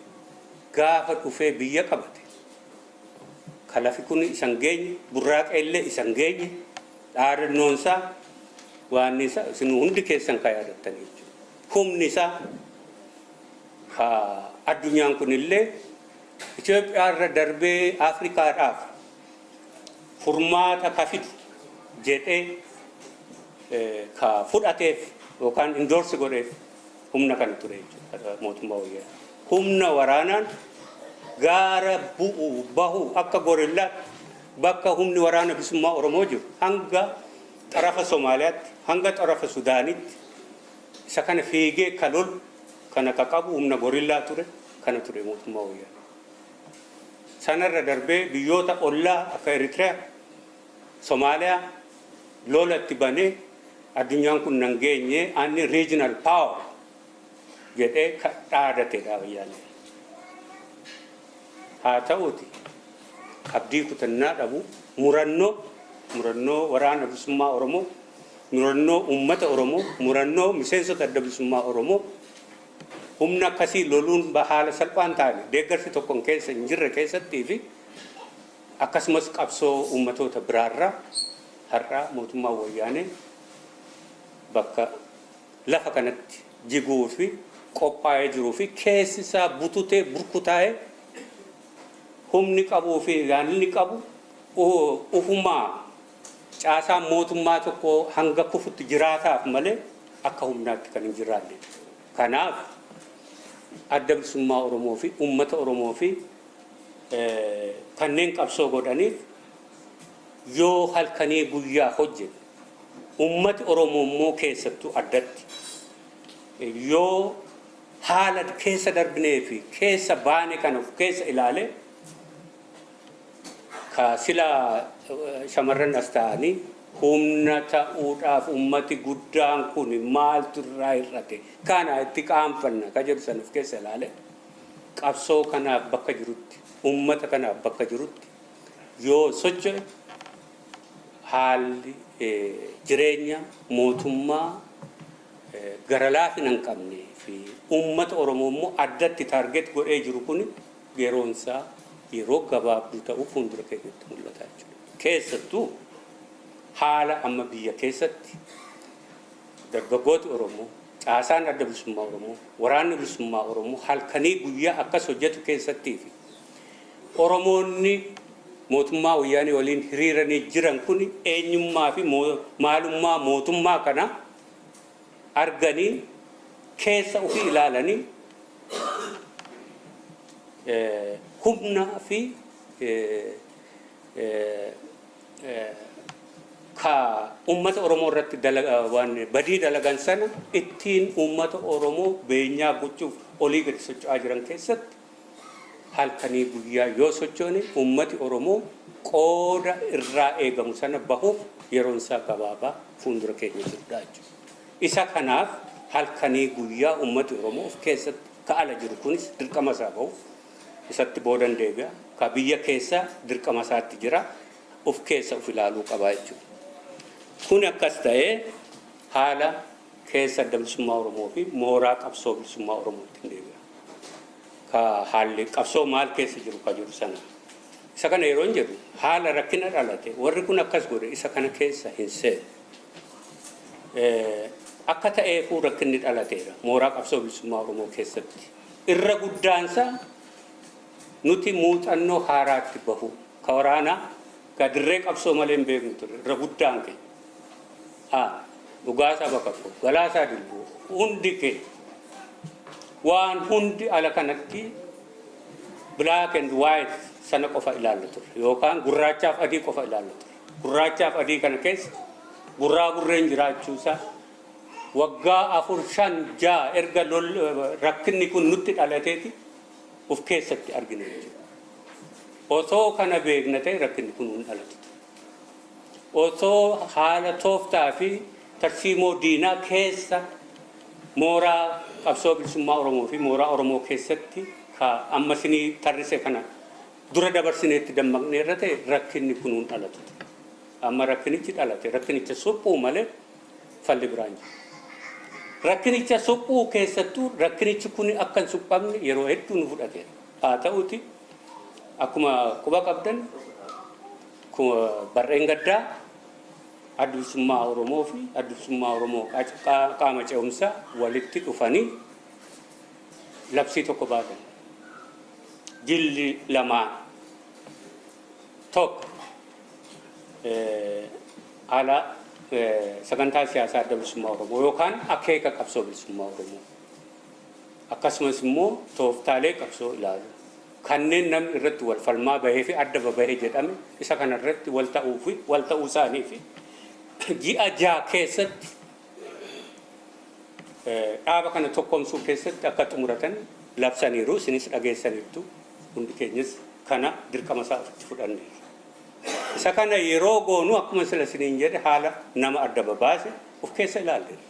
gaafa dhufee biyya qabate, kalafi kun isan geenye, burraaqa illee isan geenye, dhaadannoonsaa waan isa isin hundi keessan ka yaadattanii jechuudha. Humni isaa ka addunyaan kun illee Itoophiyaa irra darbee Afrikaadhaaf furmaata ka fidu jedhee ka fudhateef yookaan endorse godheef humna kana ture jechuudha mootummaa Wayyaanee. Humna waraanaan gaara bu'u bahu akka gorillaatti bakka humni Waraana Bilisummaa Oromoo jiru hanga xarafa Somaaliyaatti, hanga xarafa Sudaanitti isa kana fiigee ka lolu kana ka qabu humna gorillaa ture kana ture mootummaa Wayyaanee. Sanarra darbee biyyoota ollaa akka Eritiriyaa, Somaaliyaa lola itti banee, addunyaan kun nan geenye, ani regional power jedhee ka dhaadateedha Wayyaanee. Haa ta'uuti abdii kutannaa dhabu, murannoo Waraana Bilisummaa Oromoo, murannoo uummata Oromoo, murannoo miseensota Adda Bilisummaa Oromoo, humna akkasii loluun haala salphaan taane, deeggarsi tokko keessa hin jirre keessattii fi akkasumas qabsoo uummatoota biraarraa har'aa mootummaa Wayyaanee bakka lafa kanatti jiguu fi qophaa'ee jiruu fi keessi isaa bututee burkutaa'ee, humni qabuu fi yaadni qabu ufumaa caasaan mootummaa tokko hanga kufutti jiraataaf malee akka humnaatti kan hin jiraanne. Kanaaf Adda Bilisummaa Oromoo fi uummata Oromoo fi kanneen qabsoo godhaniif yoo halkanii guyyaa hojjete, uummati Oromoo immoo keessattuu addatti yoo haala keessa darbinee fi keessa baane kana of keessa ilaale, ka sila shamarran as ta'anii humna ta'uudhaaf ummati guddaan kun maaltu irraa hir'ate, kana itti qaanfanna ka jedhu san of keessa ilaale, qabsoo kanaaf bakka jirutti, ummata kanaaf bakka jirutti yoo socho'e, haalli jireenya mootummaa gara laafina hin qabne fi ummata Oromoo immoo addatti target godhee jiru kun yeroon isaa yeroo gabaabduu ta'uu fuuldura keenyatti mul'ata jechuudha. Keessattuu haala amma biyya keessatti dargaggooti Oromoo, caasaan Adda Bilisummaa Oromoo, Waraanni Bilisummaa Oromoo halkanii guyyaa akkas hojjetu keessattii fi Oromoonni mootummaa Wayyaanee waliin hiriiranii jiran kun eenyummaa fi maalummaa mootummaa kana arganii keessa ofii ilaalanii humna fi ka uummata Oromoo irratti waan badii dalagan sana ittiin uummata Oromoo beenyaa gochuuf olii gadi socho'aa jiran keessatti halkanii guyyaa yoo sochoone, uummati Oromoo qooda irraa eegamu sana bahuuf yeroon isaa gabaabaa fuuldura keenya jirudha jechuudha. Isa kanaaf halkanii guyyaa uummati Oromoo of keessatti ka ala jiru kunis dirqama isaa bahuuf isatti boodan deebi'a. Ka biyya keessa dirqama isaatti jira, of keessa of ilaaluu qabaa jechuudha. Kun akkas ta'ee, haala keessa Adda Bilisummaa Oromoo fi mooraa qabsoo bilisummaa Oromootti deebi'a. Ka haalli qabsoo maal keessa jiru ka jiru sana. Isa kana yeroo hin jedhu, haala rakkina dhalate warri kun akkas godhe isa kana keessa hin seenu. Akka ta'eefuu rakkinni dhalateera mooraa qabsoo bilisummaa Oromoo keessatti. Irra guddaansaa nuti muuxannoo haaraatti bahu, ka waraanaa ka dirree qabsoo malee hin beeknu ture irra guddaan keenya. Haa Dhugaasaa Bakakkoo, Galaasaa Dilboo, hundi keenya waan hundi ala kanatti black and white sana qofa ilaalla ture yookaan gurraachaaf adii qofa ilaalla ture. Gurraachaaf adii kana keessa gurraa gurreen jiraachuusaa waggaa 4, 5, 6 erga rakkinni kun nutti dhalateeti of keessatti argine jechuudha. Osoo kana beekna ta'e, rakkinni kun hin dhalatu. Osoo haala tooftaa fi tarsiimoo diinaa keessa mooraa qabsoo bilisummaa Oromoo fi mooraa Oromoo keessatti ka amma isinii tarrise kana dura dabarsineetti dammaqnee irra ta'e, rakkinni kun hin dhalatu. Amma rakkinichi dhalate, rakkinicha suphuu malee falli biraan jiru. Rakkinicha suphuu keessattuu rakkinichi kun akka hin suphamne yeroo hedduu nu fudhateera. Haa ta'uti, akkuma quba qabdan, barreen gaddaa Adda Bilisummaa Oromoo fi Adda Bilisummaa Oromoo qaama ce'umsaa walitti dhufanii labsii tokko baasan. Jilli lamaan tokko haala sagantaa siyaasaa Adda Bilisummaa Oromoo yookaan akeeka qabsoo bilisummaa Oromoo, akkasumas immoo tooftaalee qabsoo ilaalu, kanneen namni irratti wal falmaa bahee fi adda babahee jedhame, isa kana irratti wal ta'uu fi wal ta'uu isaanii fi ji'a 6 keessatti dhaaba kana tokkoomsuu keessatti akka xumuratan labsaniiru. Isinis dhageessaniittu, hundi keenyas kana dirqama isaa ofitti fudhanneerra. Isa kana yeroo goonu, akkuma sila isiniin jedhe, haala nama adda babaase of keessa ilaalleerra.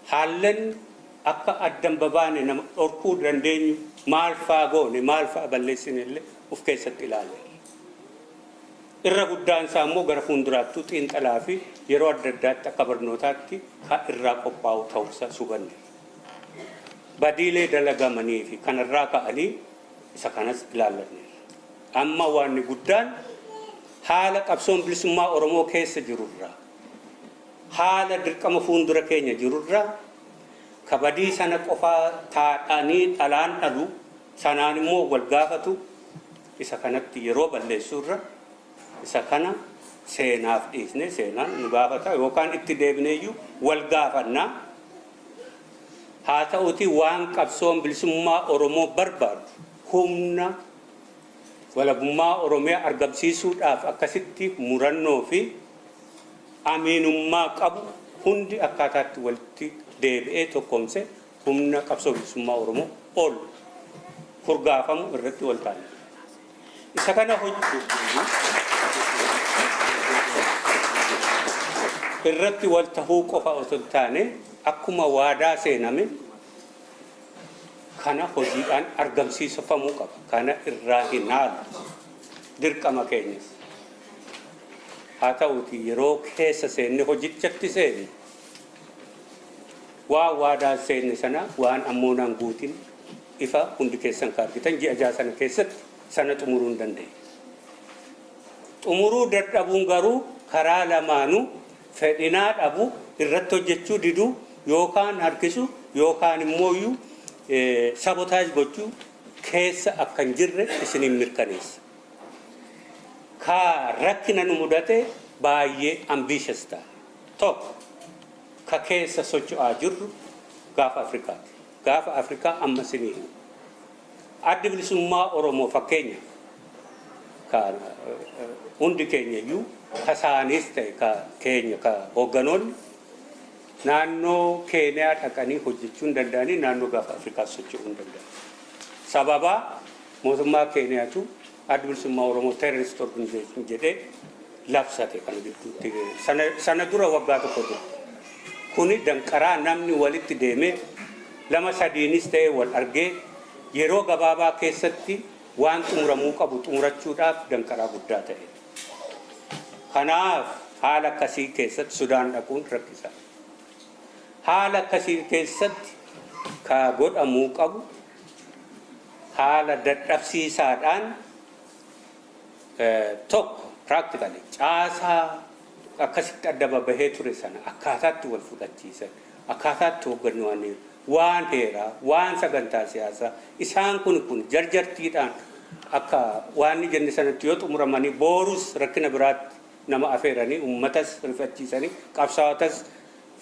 Haallan akka addan babaane nama dhorkuu dandeenyu maal faa goone, maal faa balleessine illee of keessatti ilaalleerra. Irra guddaan isaa immoo gara fuulduraattuu xiinxalaa fi yeroo adda addaatti akka barnootaatti kan irraa qophaa'u ta'uusaa hubanneerra. Badiilee dalagamanii fi kanarraa ka'anii isa kanas ilaallanneerra. Amma waanni guddaan haala qabsoon bilisummaa Oromoo keessa jirurraa, haala dirqama fuuldura keenya jirurraa, kabadii sana qofaa taadhanii dhalaan dhalu sanaan immoo wal gaafatu, isa kanatti yeroo balleessuurra isa kana seenaaf dhiisne, seenaan nu gaafata yookaan itti deebineeyyuu wal gaafannaa. Haa ta'uti, waan qabsoon bilisummaa Oromoo barbaadu, humna walabummaa Oromiyaa argamsiisuudhaaf akkasitti murannoo fi amiinummaa qabu hundi akkaataatti walitti deebi'ee tokkoomse humna qabsoo bilisummaa Oromoo ol furgaafamu irratti wal taane. Isa kana irratti wal tahuu qofa osoo hin taane, akkuma waadaa seename kana hojiidhaan argamsiisafamuu qaba. Kana irraa hin haalu. Dirqama keenyas. Haa ta'uti, yeroo keessa seenne, hojichatti seenne, waan waadaa seenne sana waan ammoonaan guutin ifa hundi keessan ka argitan ji'a 6 sana keessatti sana xumuruu hin dandeenye. Xumuruu dadhabuun garuu karaa lamaanuu fedhinaa dhabu, irratti hojjechuu diduu, yookaan harkisu, yookaan immoo sabotage gochuu keessa akka hin jirre isiniin mirkaneessa. Ka rakkina nu mudate baay'ee ambitious ta'a. Tokko, ka keessa socho'aa jirru Gaafa Afrikaati. Gaafa Afrikaa amma isinii himu. Addi Bilisummaa Oromoo fakkeenya ka hundi keenya iyyuu, ka isaaniis ta'e ka keenya, ka hoogganoonni naannoo Keeniyaa dhaqanii hojjechuu hin danda'anii, naannoo Gaafa Afrikaa socho'uu hin danda'an. Sababaa mootummaa Keeniyaatu Addi Bilisummaa Oromoo terrorist organization jedhee labsate kana gidduutti, sana dura, waggaa tokko dura. Kuni danqaraa namni walitti deemee lama sadiinis ta'e wal argee yeroo gabaabaa keessatti waan xumuramuu qabu xumurachuudhaaf danqaraa guddaa ta'e. Kanaaf haala akkasii keessatti Sudaan dhaquun rakkisaa. Haala akkasii keessatti ka godhamuu qabu haala dadhabsiisaadhaan, tokko, practically caasaa akkasitti adda babahee ture sana akkaataatti wal fudhachiisan, akkaataatti hooggannu, waan heeraa, waan sagantaa siyaasaa, isaan kun jarjartiidhaan akka waan ni jenne sanatti yoo xumuramanii, boorus rakkina biraatti nama afeeranii, uummatas rifachiisanii, qabsaa'otas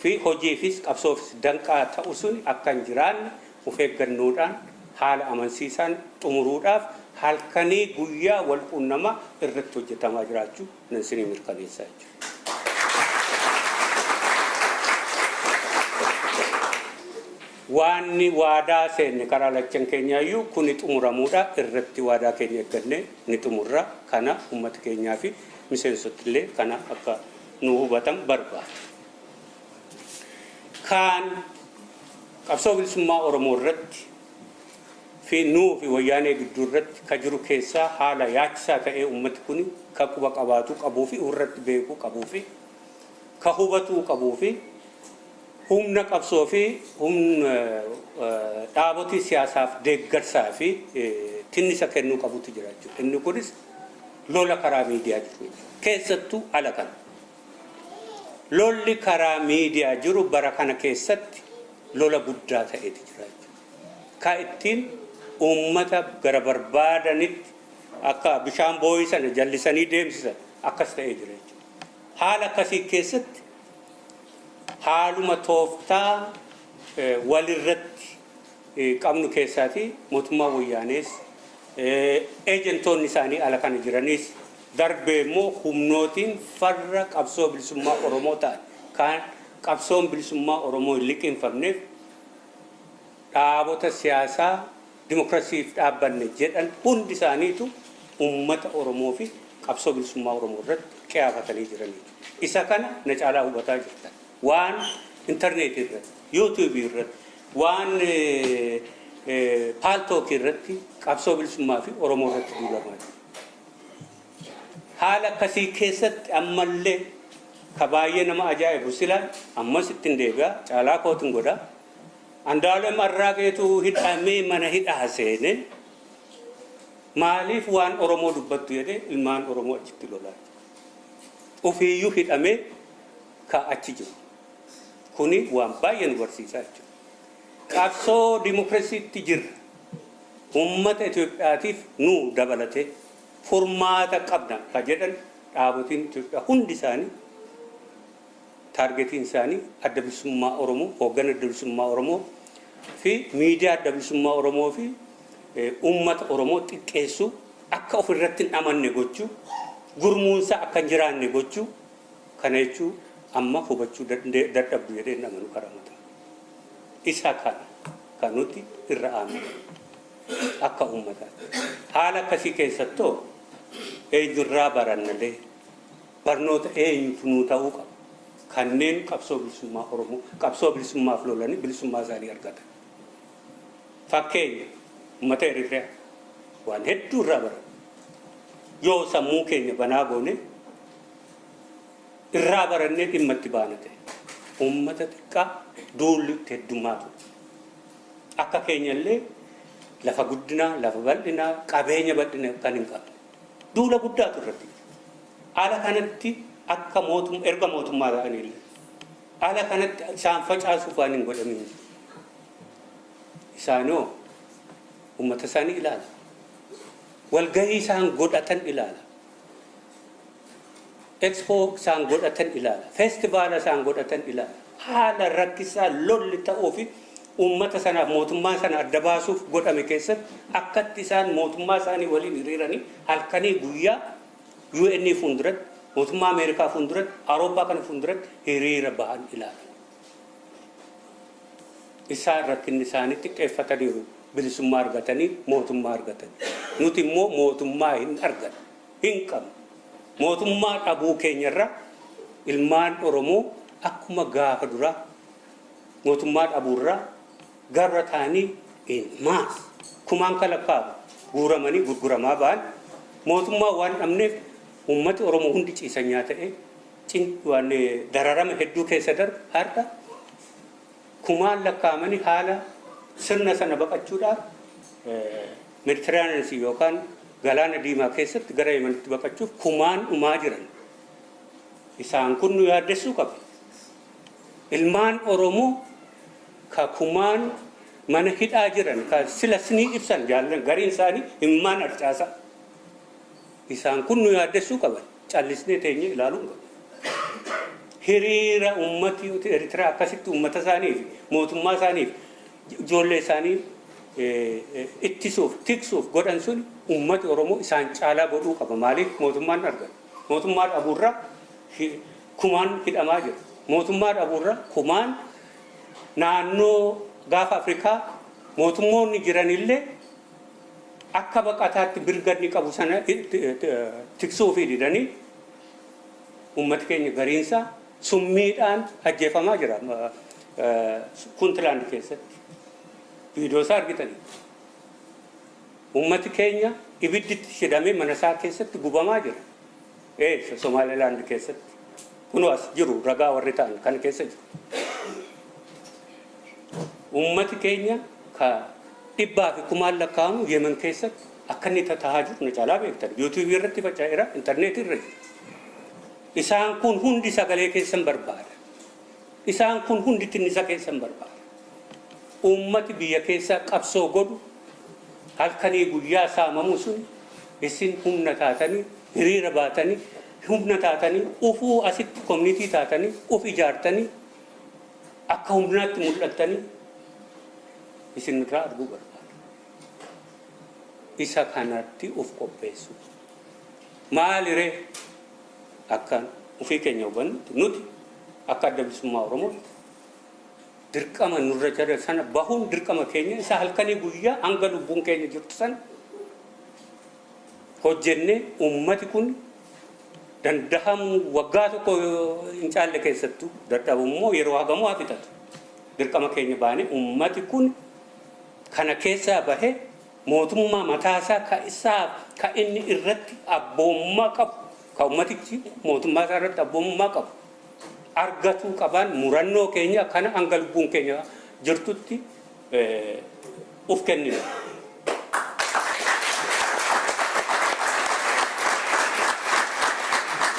fi hojiifis qabsoofis danqaa ta'u sun akka hin jiraanne of eeggannoodhaan haala amansiisaan xumuruudhaaf halkanii guyyaa wal quunnamaa irratti hojjetamaa jiraachuu nan isinii mirkaneessaa jechuudha. Waanni waadaa seenne karaa lachan keenyaayyuu kuni xumuramuudha irratti waadaa keenya eeggannee ni xumurra. Kana uummata keenyaa fi miseensota illee kana akka nu hubatan barbaada. Kaan qabsoo bilisummaa Oromoo irratti fi nuu fi Wayyaanee gidduu irratti ka jiru keessaa haala yaachisaa ta'ee uummati kun ka quba qabaatu qabuu fi irratti beekuu qabuu fi ka hubatuu qabuu fi humna qabsoo fi humna dhaabotii siyaasaaf deeggarsaa fi tinnisa kennuu qabutu jira jechuudha. Inni kunis lola karaa miidiyaa jiru jechuudha. Keessattuu ala kana. Lolli karaa miidiyaa jiru bara kana keessatti lola guddaa ta'eeti jira jechuudha. Ka ittiin uummata gara barbaadanitti akka bishaan boo'ii sana jallisanii deemsisan akkas ta'ee jira jechuudha. Haala akkasii keessatti haaluma tooftaa walirratti qabnu keessaati mootummaa Wayyaanees, eejentoonni isaanii ala kana jiraniis, darbee immoo humnootiin farra qabsoo bilisummaa Oromoo ta'an, kan qabsoon bilisummaa Oromoo hin liqinfamneef dhaabota siyaasaa dimokiraasiif dhaabbanne jedhan, hundi isaaniitu uummata Oromoo fi qabsoo bilisummaa Oromoo irratti qiyaafatanii jiraniitu. Isa kana na caalaa hubataa jirtan. Waan intarneetii irratti, yuutuubii irratti, waan Paltalkii irratti qabsoo bilisummaa fi Oromoo irratti duulamaa jiru. Haala akkasii keessatti ammallee ka baay'ee nama ajaa'ibu, sila ammas ittiin deebi'a, caalaa kootin godha. Andu'aalem Arraageetu hidhamee mana hidhaa seene, maaliif waan Oromoo dubbattu jedhee ilmaan Oromoo achitti lolaa jira. Ofiiyyuu hidhamee ka achi jiru. Kuni waan baay'ee nu barsiisaa jechuudha. Qabsoo dimokiraasiitti jirra. Uummata Itoophiyaatiif nu dabalatee furmaata qabna ka jedhan dhaabotiin Itoophiyaa hundi isaanii targetiin isaanii Adda Bilisummaa Oromoo, hooggana Adda Bilisummaa Oromoo fi miidiyaa Adda Bilisummaa Oromoo fi uummata Oromoo xiqqeessuu, akka ofirratti hin amanne gochuu, gurmuunsaa akka hin jiraanne gochuu. Kana jechuu amma hubachuu dadhabdu jedhee hin amanu karaa mataa. Isa kana kan nuti irra aanu akka uummataatti. Haala akkasii keessattoo eenyurraa barannalee, barnoota eenyutu nuu ta'uu qaba? Kanneen qabsoo bilisummaa Oromoo, qabsoo bilisummaaf lolanii bilisummaa isaanii argatan. Fakkeenya, uummata Eritiriyaa waan hedduu irraa baranna. Yoo sammuu keenya banaa goone irraa barannee dhimma itti baana ta'e. Uummata xiqqaa duulli itti heddummaatu. Akka keenya illee lafa guddinaa, lafa bal'inaa, qabeenya bal'ina kan hin qabne. Duula guddaatu irratti jira. Ala kanatti akka mootum erga mootummaa ta'anii ala kanatti isaan facaasuuf waan hin godhamin jiru. Isaanoo uummata isaanii ilaala. Walgahii isaan godhatan ilaala. Expo isaan godhatan ilaala. Feestivaala isaan godhatan ilaala. Haala rakkisaa lolli ta'uu fi uummata sanaaf mootummaa sana adda baasuuf godhame keessatti akkatti isaan mootummaa isaanii waliin hiriiranii halkanii guyyaa UN fuulduratti, mootummaa Ameerikaa fuulduratti, Awurooppaa kana fuulduratti hiriira bahan ilaala. Isaan rakkinni isaanii xiqqeeffataniiru, bilisummaa argatanii mootummaa argatanii. Nuti immoo mootummaa hin arganne, hin qabnu. Mootummaa dhabuu keenyarra ilmaan Oromoo akkuma gaafa duraa mootummaa dhabuurraa gabra ta'anii maas kumaan kalakkaa'amu guuramanii gurguramaa ba'an. Mootummaa waan dhabneef uummati Oromoo hundi ciisanyaa ta'e waan dararama hedduu keessa darbe. Har'a kumaan lakkaa'amanii haala sirna sana baqachuudhaaf Meditiraaniyaan yookaan Galaana Diimaa keessatti gara Yemenitti baqachuuf kumaan dhumaa jiran. Isaan kun nu yaaddessuu qaba. Ilmaan Oromoo ka kumaan mana hidhaa jiran, ka sila sinii ibsan jaallan gariin isaanii himmaan arcaasa. Isaan kun nu yaaddessuu qaban. Callisnee teenyee ilaaluu hin qabnu. Hiriira uummati Eertiraa akkasitti uummata isaanii fi mootummaa isaanii fi ijoollee isaanii ittisuuf tiksuuf godhan sun uummati Oromoo isaan caalaa godhuu qaba. Maaliif mootummaan argan? Mootummaa dhabuurraa kumaan hidhamaa jira. Mootummaa dhabuurraa kumaan naannoo gaafa Afrikaa mootummoonni jiranillee akka baqataatti mirga inni qabu sana tiksuu fi didanii uummati keenya gariinsaa summiidhaan ajjeefamaa jira. Puntland keessatti. Viidiyoo isaa argitanii. Uummati keenya ibidditti shidhamee mana isaa keessatti gubamaa jira. Eessa? Somaalilaand keessatti. Kunoo as jiru, ragaa warri ta'an kan keessa jiru. Uummati keenya ka dhibbaa fi kumaan lakkaa'amu Yemen keessatti akka inni tatahaa jiru na caalaa beektan. Yuutuubii irratti faca'eera, intarneetii irra jira. Isaan kun hundi sagalee keessan barbaada. Isaan kun hundi tinnisa keessan barbaada. Uummati biyya keessaa qabsoo godhu halkanii guyyaa saamamu sun isin humna taatanii hiriira baatanii, humna taatanii ufuu asitti community taatanii uf ijaartanii akka humnaatti mul'attanii isin irraa arguu barbaada. Isa kanatti uf qopheessu. Maaliree akka ofii keenya hubannutti nuti akka Adda Bilisummaa Oromootti dirqama nurra jira sana bahuun dirqama keenya isa halkanii guyyaa hanga lubbuun keenya jirtu sana hojjennee uummati kun dandahamu waggaa tokko hin caalle keessattuu dadhabu immoo yeroo hagamuu haa fixatu. Dirqama keenya baanee uummati kun kana keessaa bahee mootummaa mataasaa ka isaa ka inni irratti abboomummaa qabu, ka uummatichi mootummaa isaa irratti abboomummaa qabu argatuu qabaan murannoo keenya kana hanga lubbuun keenya jirtutti uf kennina.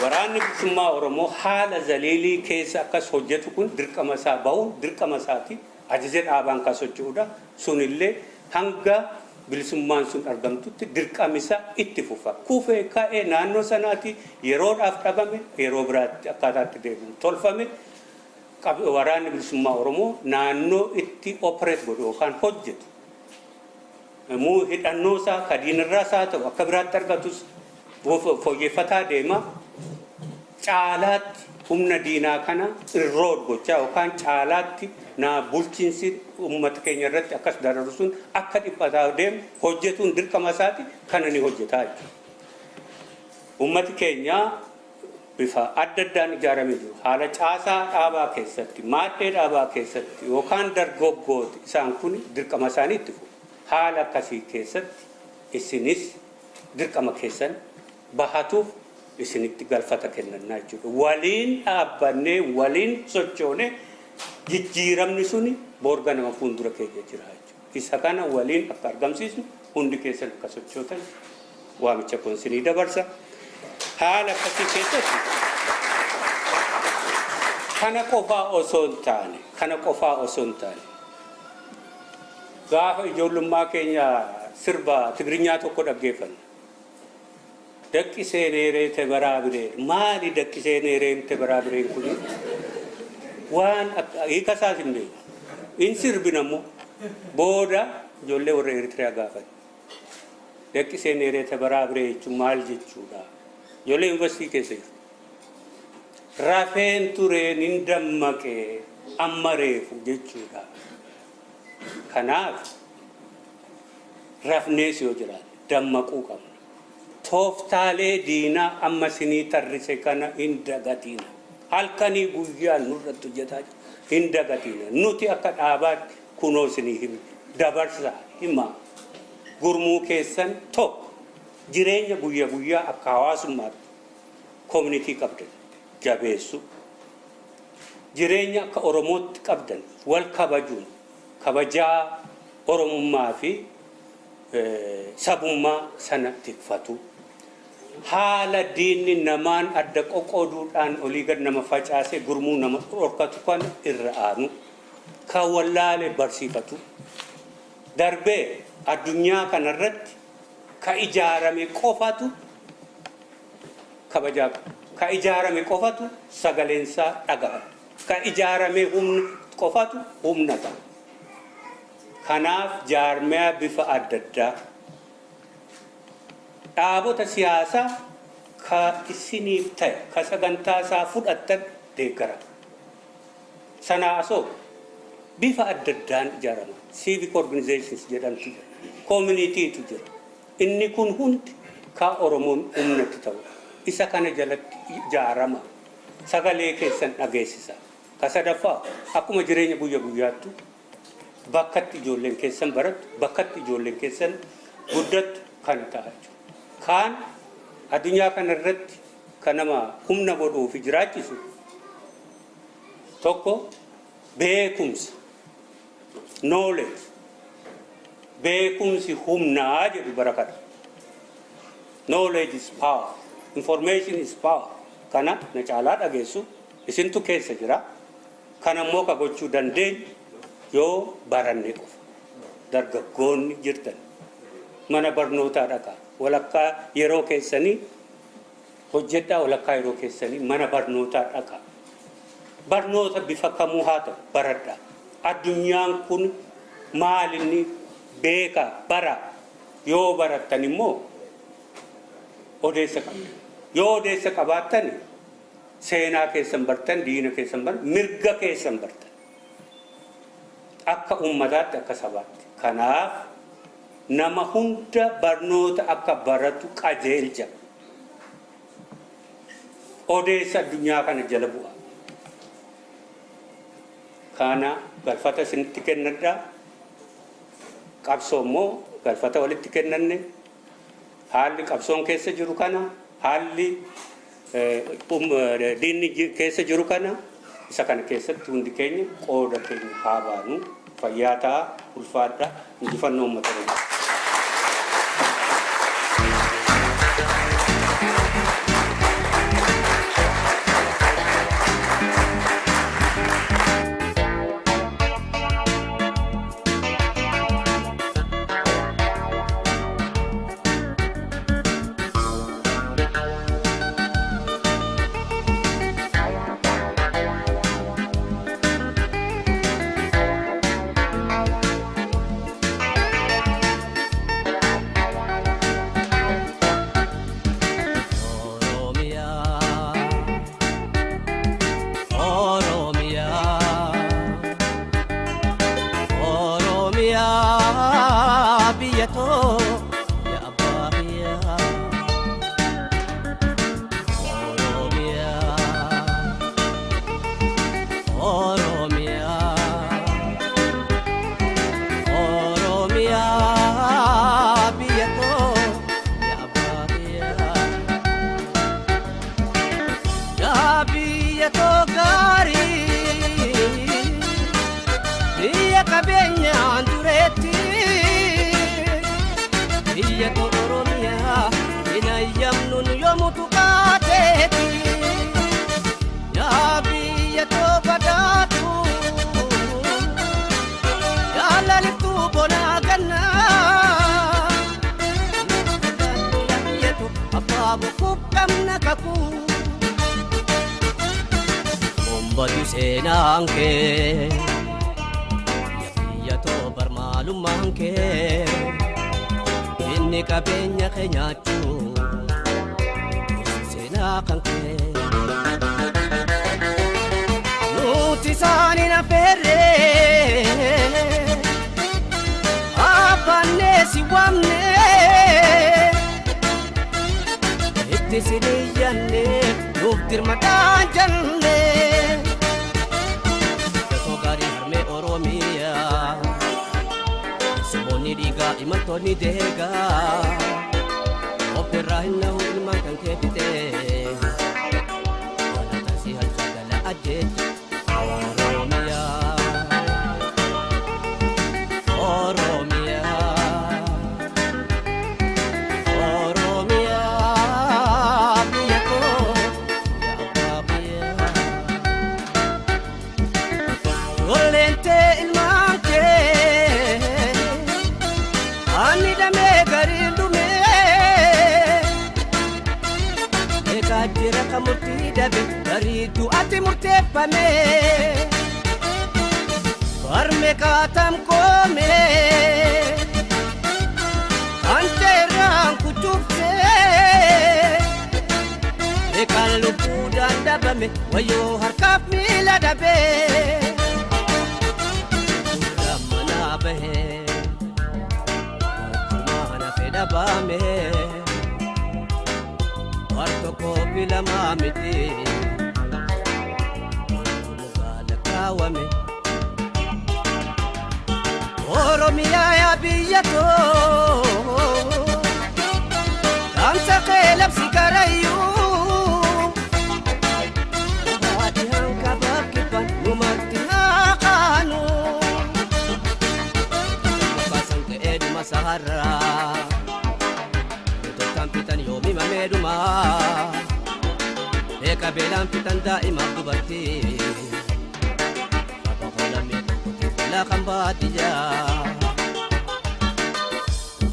Waraanni Bilisummaa Oromoo haala zaliilii keessa akkas hojjetu kun dirqama isaa bahuun dirqama isaati. Ajaja dhaabaan kan socho'udha. Sunillee hanga bilisummaan sun argamtutti dirqami isaa itti fufa. Kufee ka'ee naannoo sanaati yeroodhaaf dhabame, yeroo biraatti akkaataatti deebi'u tolfame. Waraanni Bilisummaa Oromoo naannoo itti operate godhu yookaan hojjetu, muu hidhannoo isaa ka diinarraas haa ta'u akka biraatti argatus fooyyeffataa deema. Caalaatti humna diinaa kana erode gochaa yookaan caalaatti naa bulchiinsi uummata keenya irratti akkas dararu sun akka dhiphataa deemu hojjetuun dirqama isaati, kana ni hojjetaa jechuudha. Uummati keenya bifa adda addaan ijaaramee jiru. Haala caasaa dhaabaa keessatti, maaddee dhaabaa keessatti yookaan dargaggooti isaan kun dirqama isaanii itti fufu. Haala akkasii keessatti isinis dirqama keessan bahatuuf isinitti galfata kennannaa jechuudha. Waliin dhaabbannee, waliin sochoonee jijjiiramni suni boorga nama fuuldura keenya jira jechuudha. Isa kana waliin akka argamsiisnu hundi keessan akka sochootan waamicha kun isinii dabarsa. Haala akkasii keessatti kana qofaa osoo hin taane, kana qofaa osoo hin taane, gaafa ijoollummaa keenya sirba Tigrinyaa tokko dhaggeeffanna. "Daqqisee neeree te baraa biree." Maali daqqisee neereen te baraa bireen kuni? Waan hiika isaas hin beeku. In sirbina immoo booda ijoollee warra Eritiriyaa gaafate. "Daqqisee neeree te baraa biree jechuun maal jechuudha?" Ijoollee yuunivarsiitii keessa jiru. Rafeen tureen hin dammaqee amma reefu jechuudha. Kanaaf rafnees yoo jiraanne dammaquu qabna. Tooftaalee diinaa amma sinii tarrise kana hin dagatiina. Halkanii guyyaa nurratti hojjetaa jiru. Hin dagatiina. Nuti akka dhaabaatti kunoo sinii himne. Dabarsaa himaa. Gurmuu keessan tokko jireenya guyyaa guyyaa akka hawaasummaatti community qabdan jabeessu. Jireenya akka Oromootti qabdan wal kabajuun kabajaa Oromummaa fi sabummaa sana tikfatu. Haala diinni namaan adda qoqqooduudhaan olii gad nama facaasee gurmuu nama dhorkatu kan irra aanu. Kan wallaale barsiifatu. Darbee addunyaa kanarratti ka ijaarame qofatu kabajaa qaba. Ka ijaarame qofatu sagaleensaa dhaga'ama. Ka ijaarame humna qofatu humna ta'a. Kanaaf jaarmiyaa bifa adda addaa, dhaabota siyaasaa ka isiniif ta'e, ka sagantaa isaa fudhattan deeggara. Sanaa asoo bifa adda addaan ijaarama. Civic organizations jedhamtu jira. Communitytu jira. Inni kun hundi ka Oromoon humnatti ta'u. Isa kana jalatti ijaarama. Sagalee keessan dhageessisa. Ka sadaffaa, akkuma jireenya guyya guyyaattu bakkatti ijoolleen keessan barattu, bakkatti ijoolleen keessan guddattu kana ta'a jechuudha. Kaan addunyaa kana irratti kan nama humna godhuu fi jiraachisu tokko beekumsa, knowledge. Beekumsi humnaa jedhu bara kana. Knowledge is power. Information is power. Kana na caalaa dhageessu, isintu keessa jira. Kana immoo ka gochuu dandeenyu yoo baranne qofa. Dargaggoonni jirtan mana barnootaa dhaqaa. Walakkaa yeroo keessanii hojjedhaa, walakkaa yeroo keessanii mana barnootaa dhaqaa. Barnoota bifa kamuu haa ta'u baradhaa. Addunyaan kun maalinni beekaa, bara. Yoo barattan immoo odeessa qabdu. Yoo odeessa qabaattan seenaa keessan bartan, diina keessan bartan, mirga keessan bartan. Akka uummataatti, akka sabaatti. Kanaaf nama hunda barnoota akka baratu qajeelcha. Odeessa addunyaa kana jala bu'a. Kana galfata isinitti kennadha. Qabsoo immoo galfata walitti kennanne. Haalli qabsoon keessa jiru kana, haalli diinni keessa jiru kana, isa kana keessatti hundi keenya qooda keenya haa baanu. Fayyaa ta'a, ulfaadha, injifannoo uummata Oromoo. Oromiyaa, Oromiyaa, Oromiyaa, biyya too yaa abbaa biyyaa. Oromiyaa, Oromiyaa, Oromiyaa, biyya too yaa abbaa biyyaa. Yaa biyya too gaarii, biyya qabeenyaan dureetti. kakuu. Bombadu seenaan kee yaa biyya too barmaalummaan kee inni qabeenya kee nyaachuu seenaa kan kee. Nuti isaanii affeerree afaannee si waamnee itti si dhiyyannee nuuf dirmadhaan jannee. Gatoo gaarii harmee Oromiyaa simoonni dhiigaa imaltoonni deegaa ofirraa hin nahu ilmaan kan kee fixee galata si halcha gala ajjeecha. Oromiyaa, Oromiyaa, Oromiyaa, biyya koo yaa abbaa biyyaa. Ijoolleen tee ilmaan kee ani damee gariin dhumee eegaa jira kan murtii dabe garii du'atti murteeffame barme kaatam koome kan teerraan kuchuftee eegaan lubbuudhaan dhabame wayyoo harkaaf miila dabee manaa bahee walumaan hafe dhabame war tokko filamaa miti mukaa lakkaawame. Oromiyaa yaa biyya too dhaamsa kee labsi karayyuu haadhi hankabaaf kibban numatti haa kaanu. Mukaasan ka'ee dhuma saharraa Toltaan fitan yoomi mameedhuma Beeka beelaan fitan daa'imaaf dubartii Saba hoolamee tokkotti bulaa kan baadiyyaa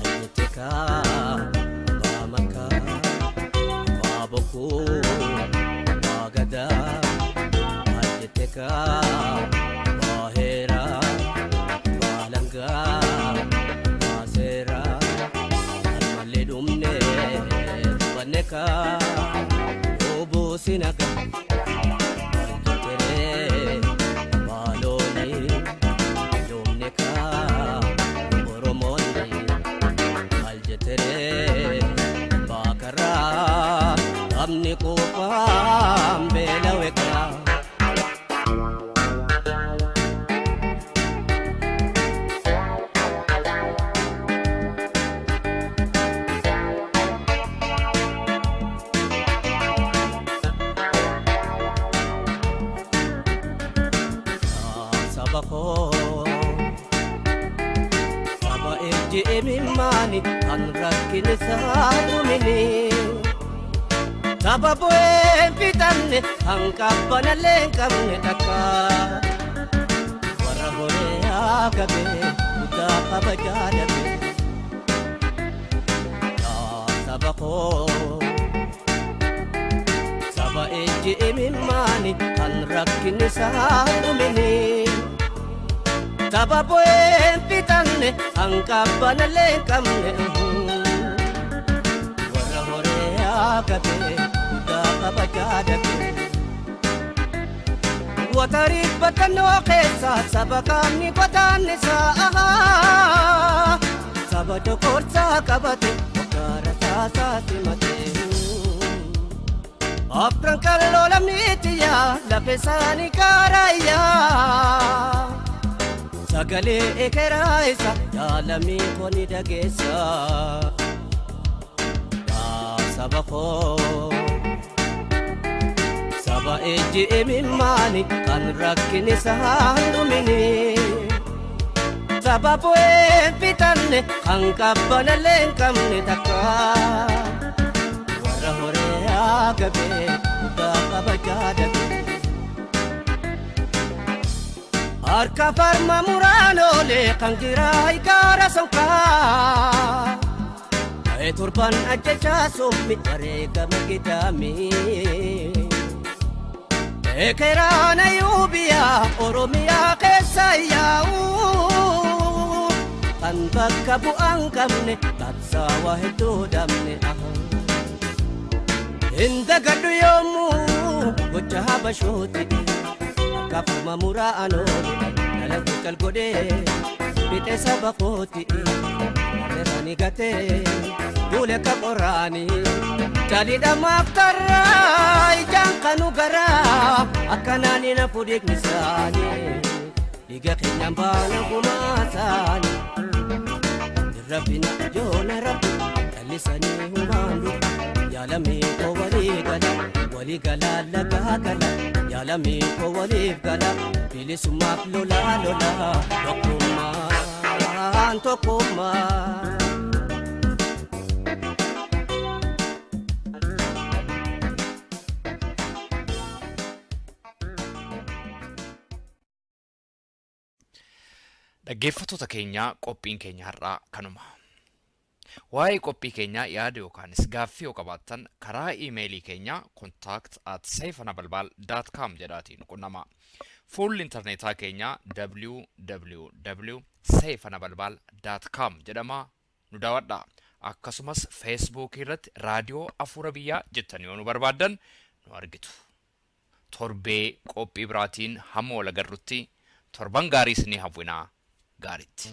Ayyetekaa Baamakaa Baabokuu Baagadaa Ayyetekaa Baaheeraa Baalangaa Baaseeraa Almallee dhumne hubannekaa Obuusinaga Aljeteree Baaloonii Yoomnekaa Oromoonni Aljeteree Baakaraa Sabni quufaan beelawekaa. Saba koo saba ejji imimmaani kan rakkin isaa dhumini saba bu'ee hin fixanne kan qabbanallee hin qabne takka warra horee gabe guddaa kabajaa dhabe. Yaa saba koo saba ejji imimmaani kan rakkin isaa dhumini saba bu'ee hin fixanne kan qabbanallee hin qabne warra horee gabe guddaa kabajaa dhabe. Watarii batannoo keessa saba qaamni godaannisaa saba dokorsaa qabate waggaara saasaa simate. Afran kalloo lammiitiyyaa lafa isaanii gaaraayyaa sagalee ekeraa isa yaalamii koni dhageessa. Yaa saba koo saba ejji imimmaani kan rakkin isaa hin dhumini saba bu'ee hin fixanne kan qabbanallee hin qabne takka warra horee gabe guddaa kabajaa dhabe. Harka farma muraan oolee kan giraa gaara sonkaa. Torban ajjechaa summi wareegama gidaamii. Ekeraan ayyuubiyaa Oromiyaa keessa yaa'u. Kan bakka bu'aan qabne qabsaawaa hedduu dhabne. Hin dagadhu yoomuu gocha habashooti akka farma muraa anoole dalagu cal godhee fixe saba kooti irrani gatee duule akka qoraanii calidhamaaf karraa ijaan kanu garaa akkanaan hin hafu dhiigni isaanii dhiiga keenyaan baana gumaa isaanii. Rabbina yoona rabbi callisanii humaan dhufu yaalamii koo walii gala walii gala lagaa gala yaalamii koo waliif gala bilisummaaf lolaa lolaa tokkummaan tokkummaa. Dhaggeeffattoota keenya, qophiin keenya har'aa kanuma. Waa'ee qophii keenyaa yaada yookaanis gaaffii yoo qabaattan karaa iimeelii keenya contact@seifenabalbal.com jedhaatiin qunnama. Fuulli intarneetaa keenya www.seifenabalbal.com jedhama, nu daawwadha. Akkasumas Feesbuukii irratti Raadiyoo Afuura Biyyaa jettanii yoo nu barbaaddan nu argitu. Torbee qophii biraatiin hamma wal agarrutti torban gaarii isinii hawwinaa, gaaritti.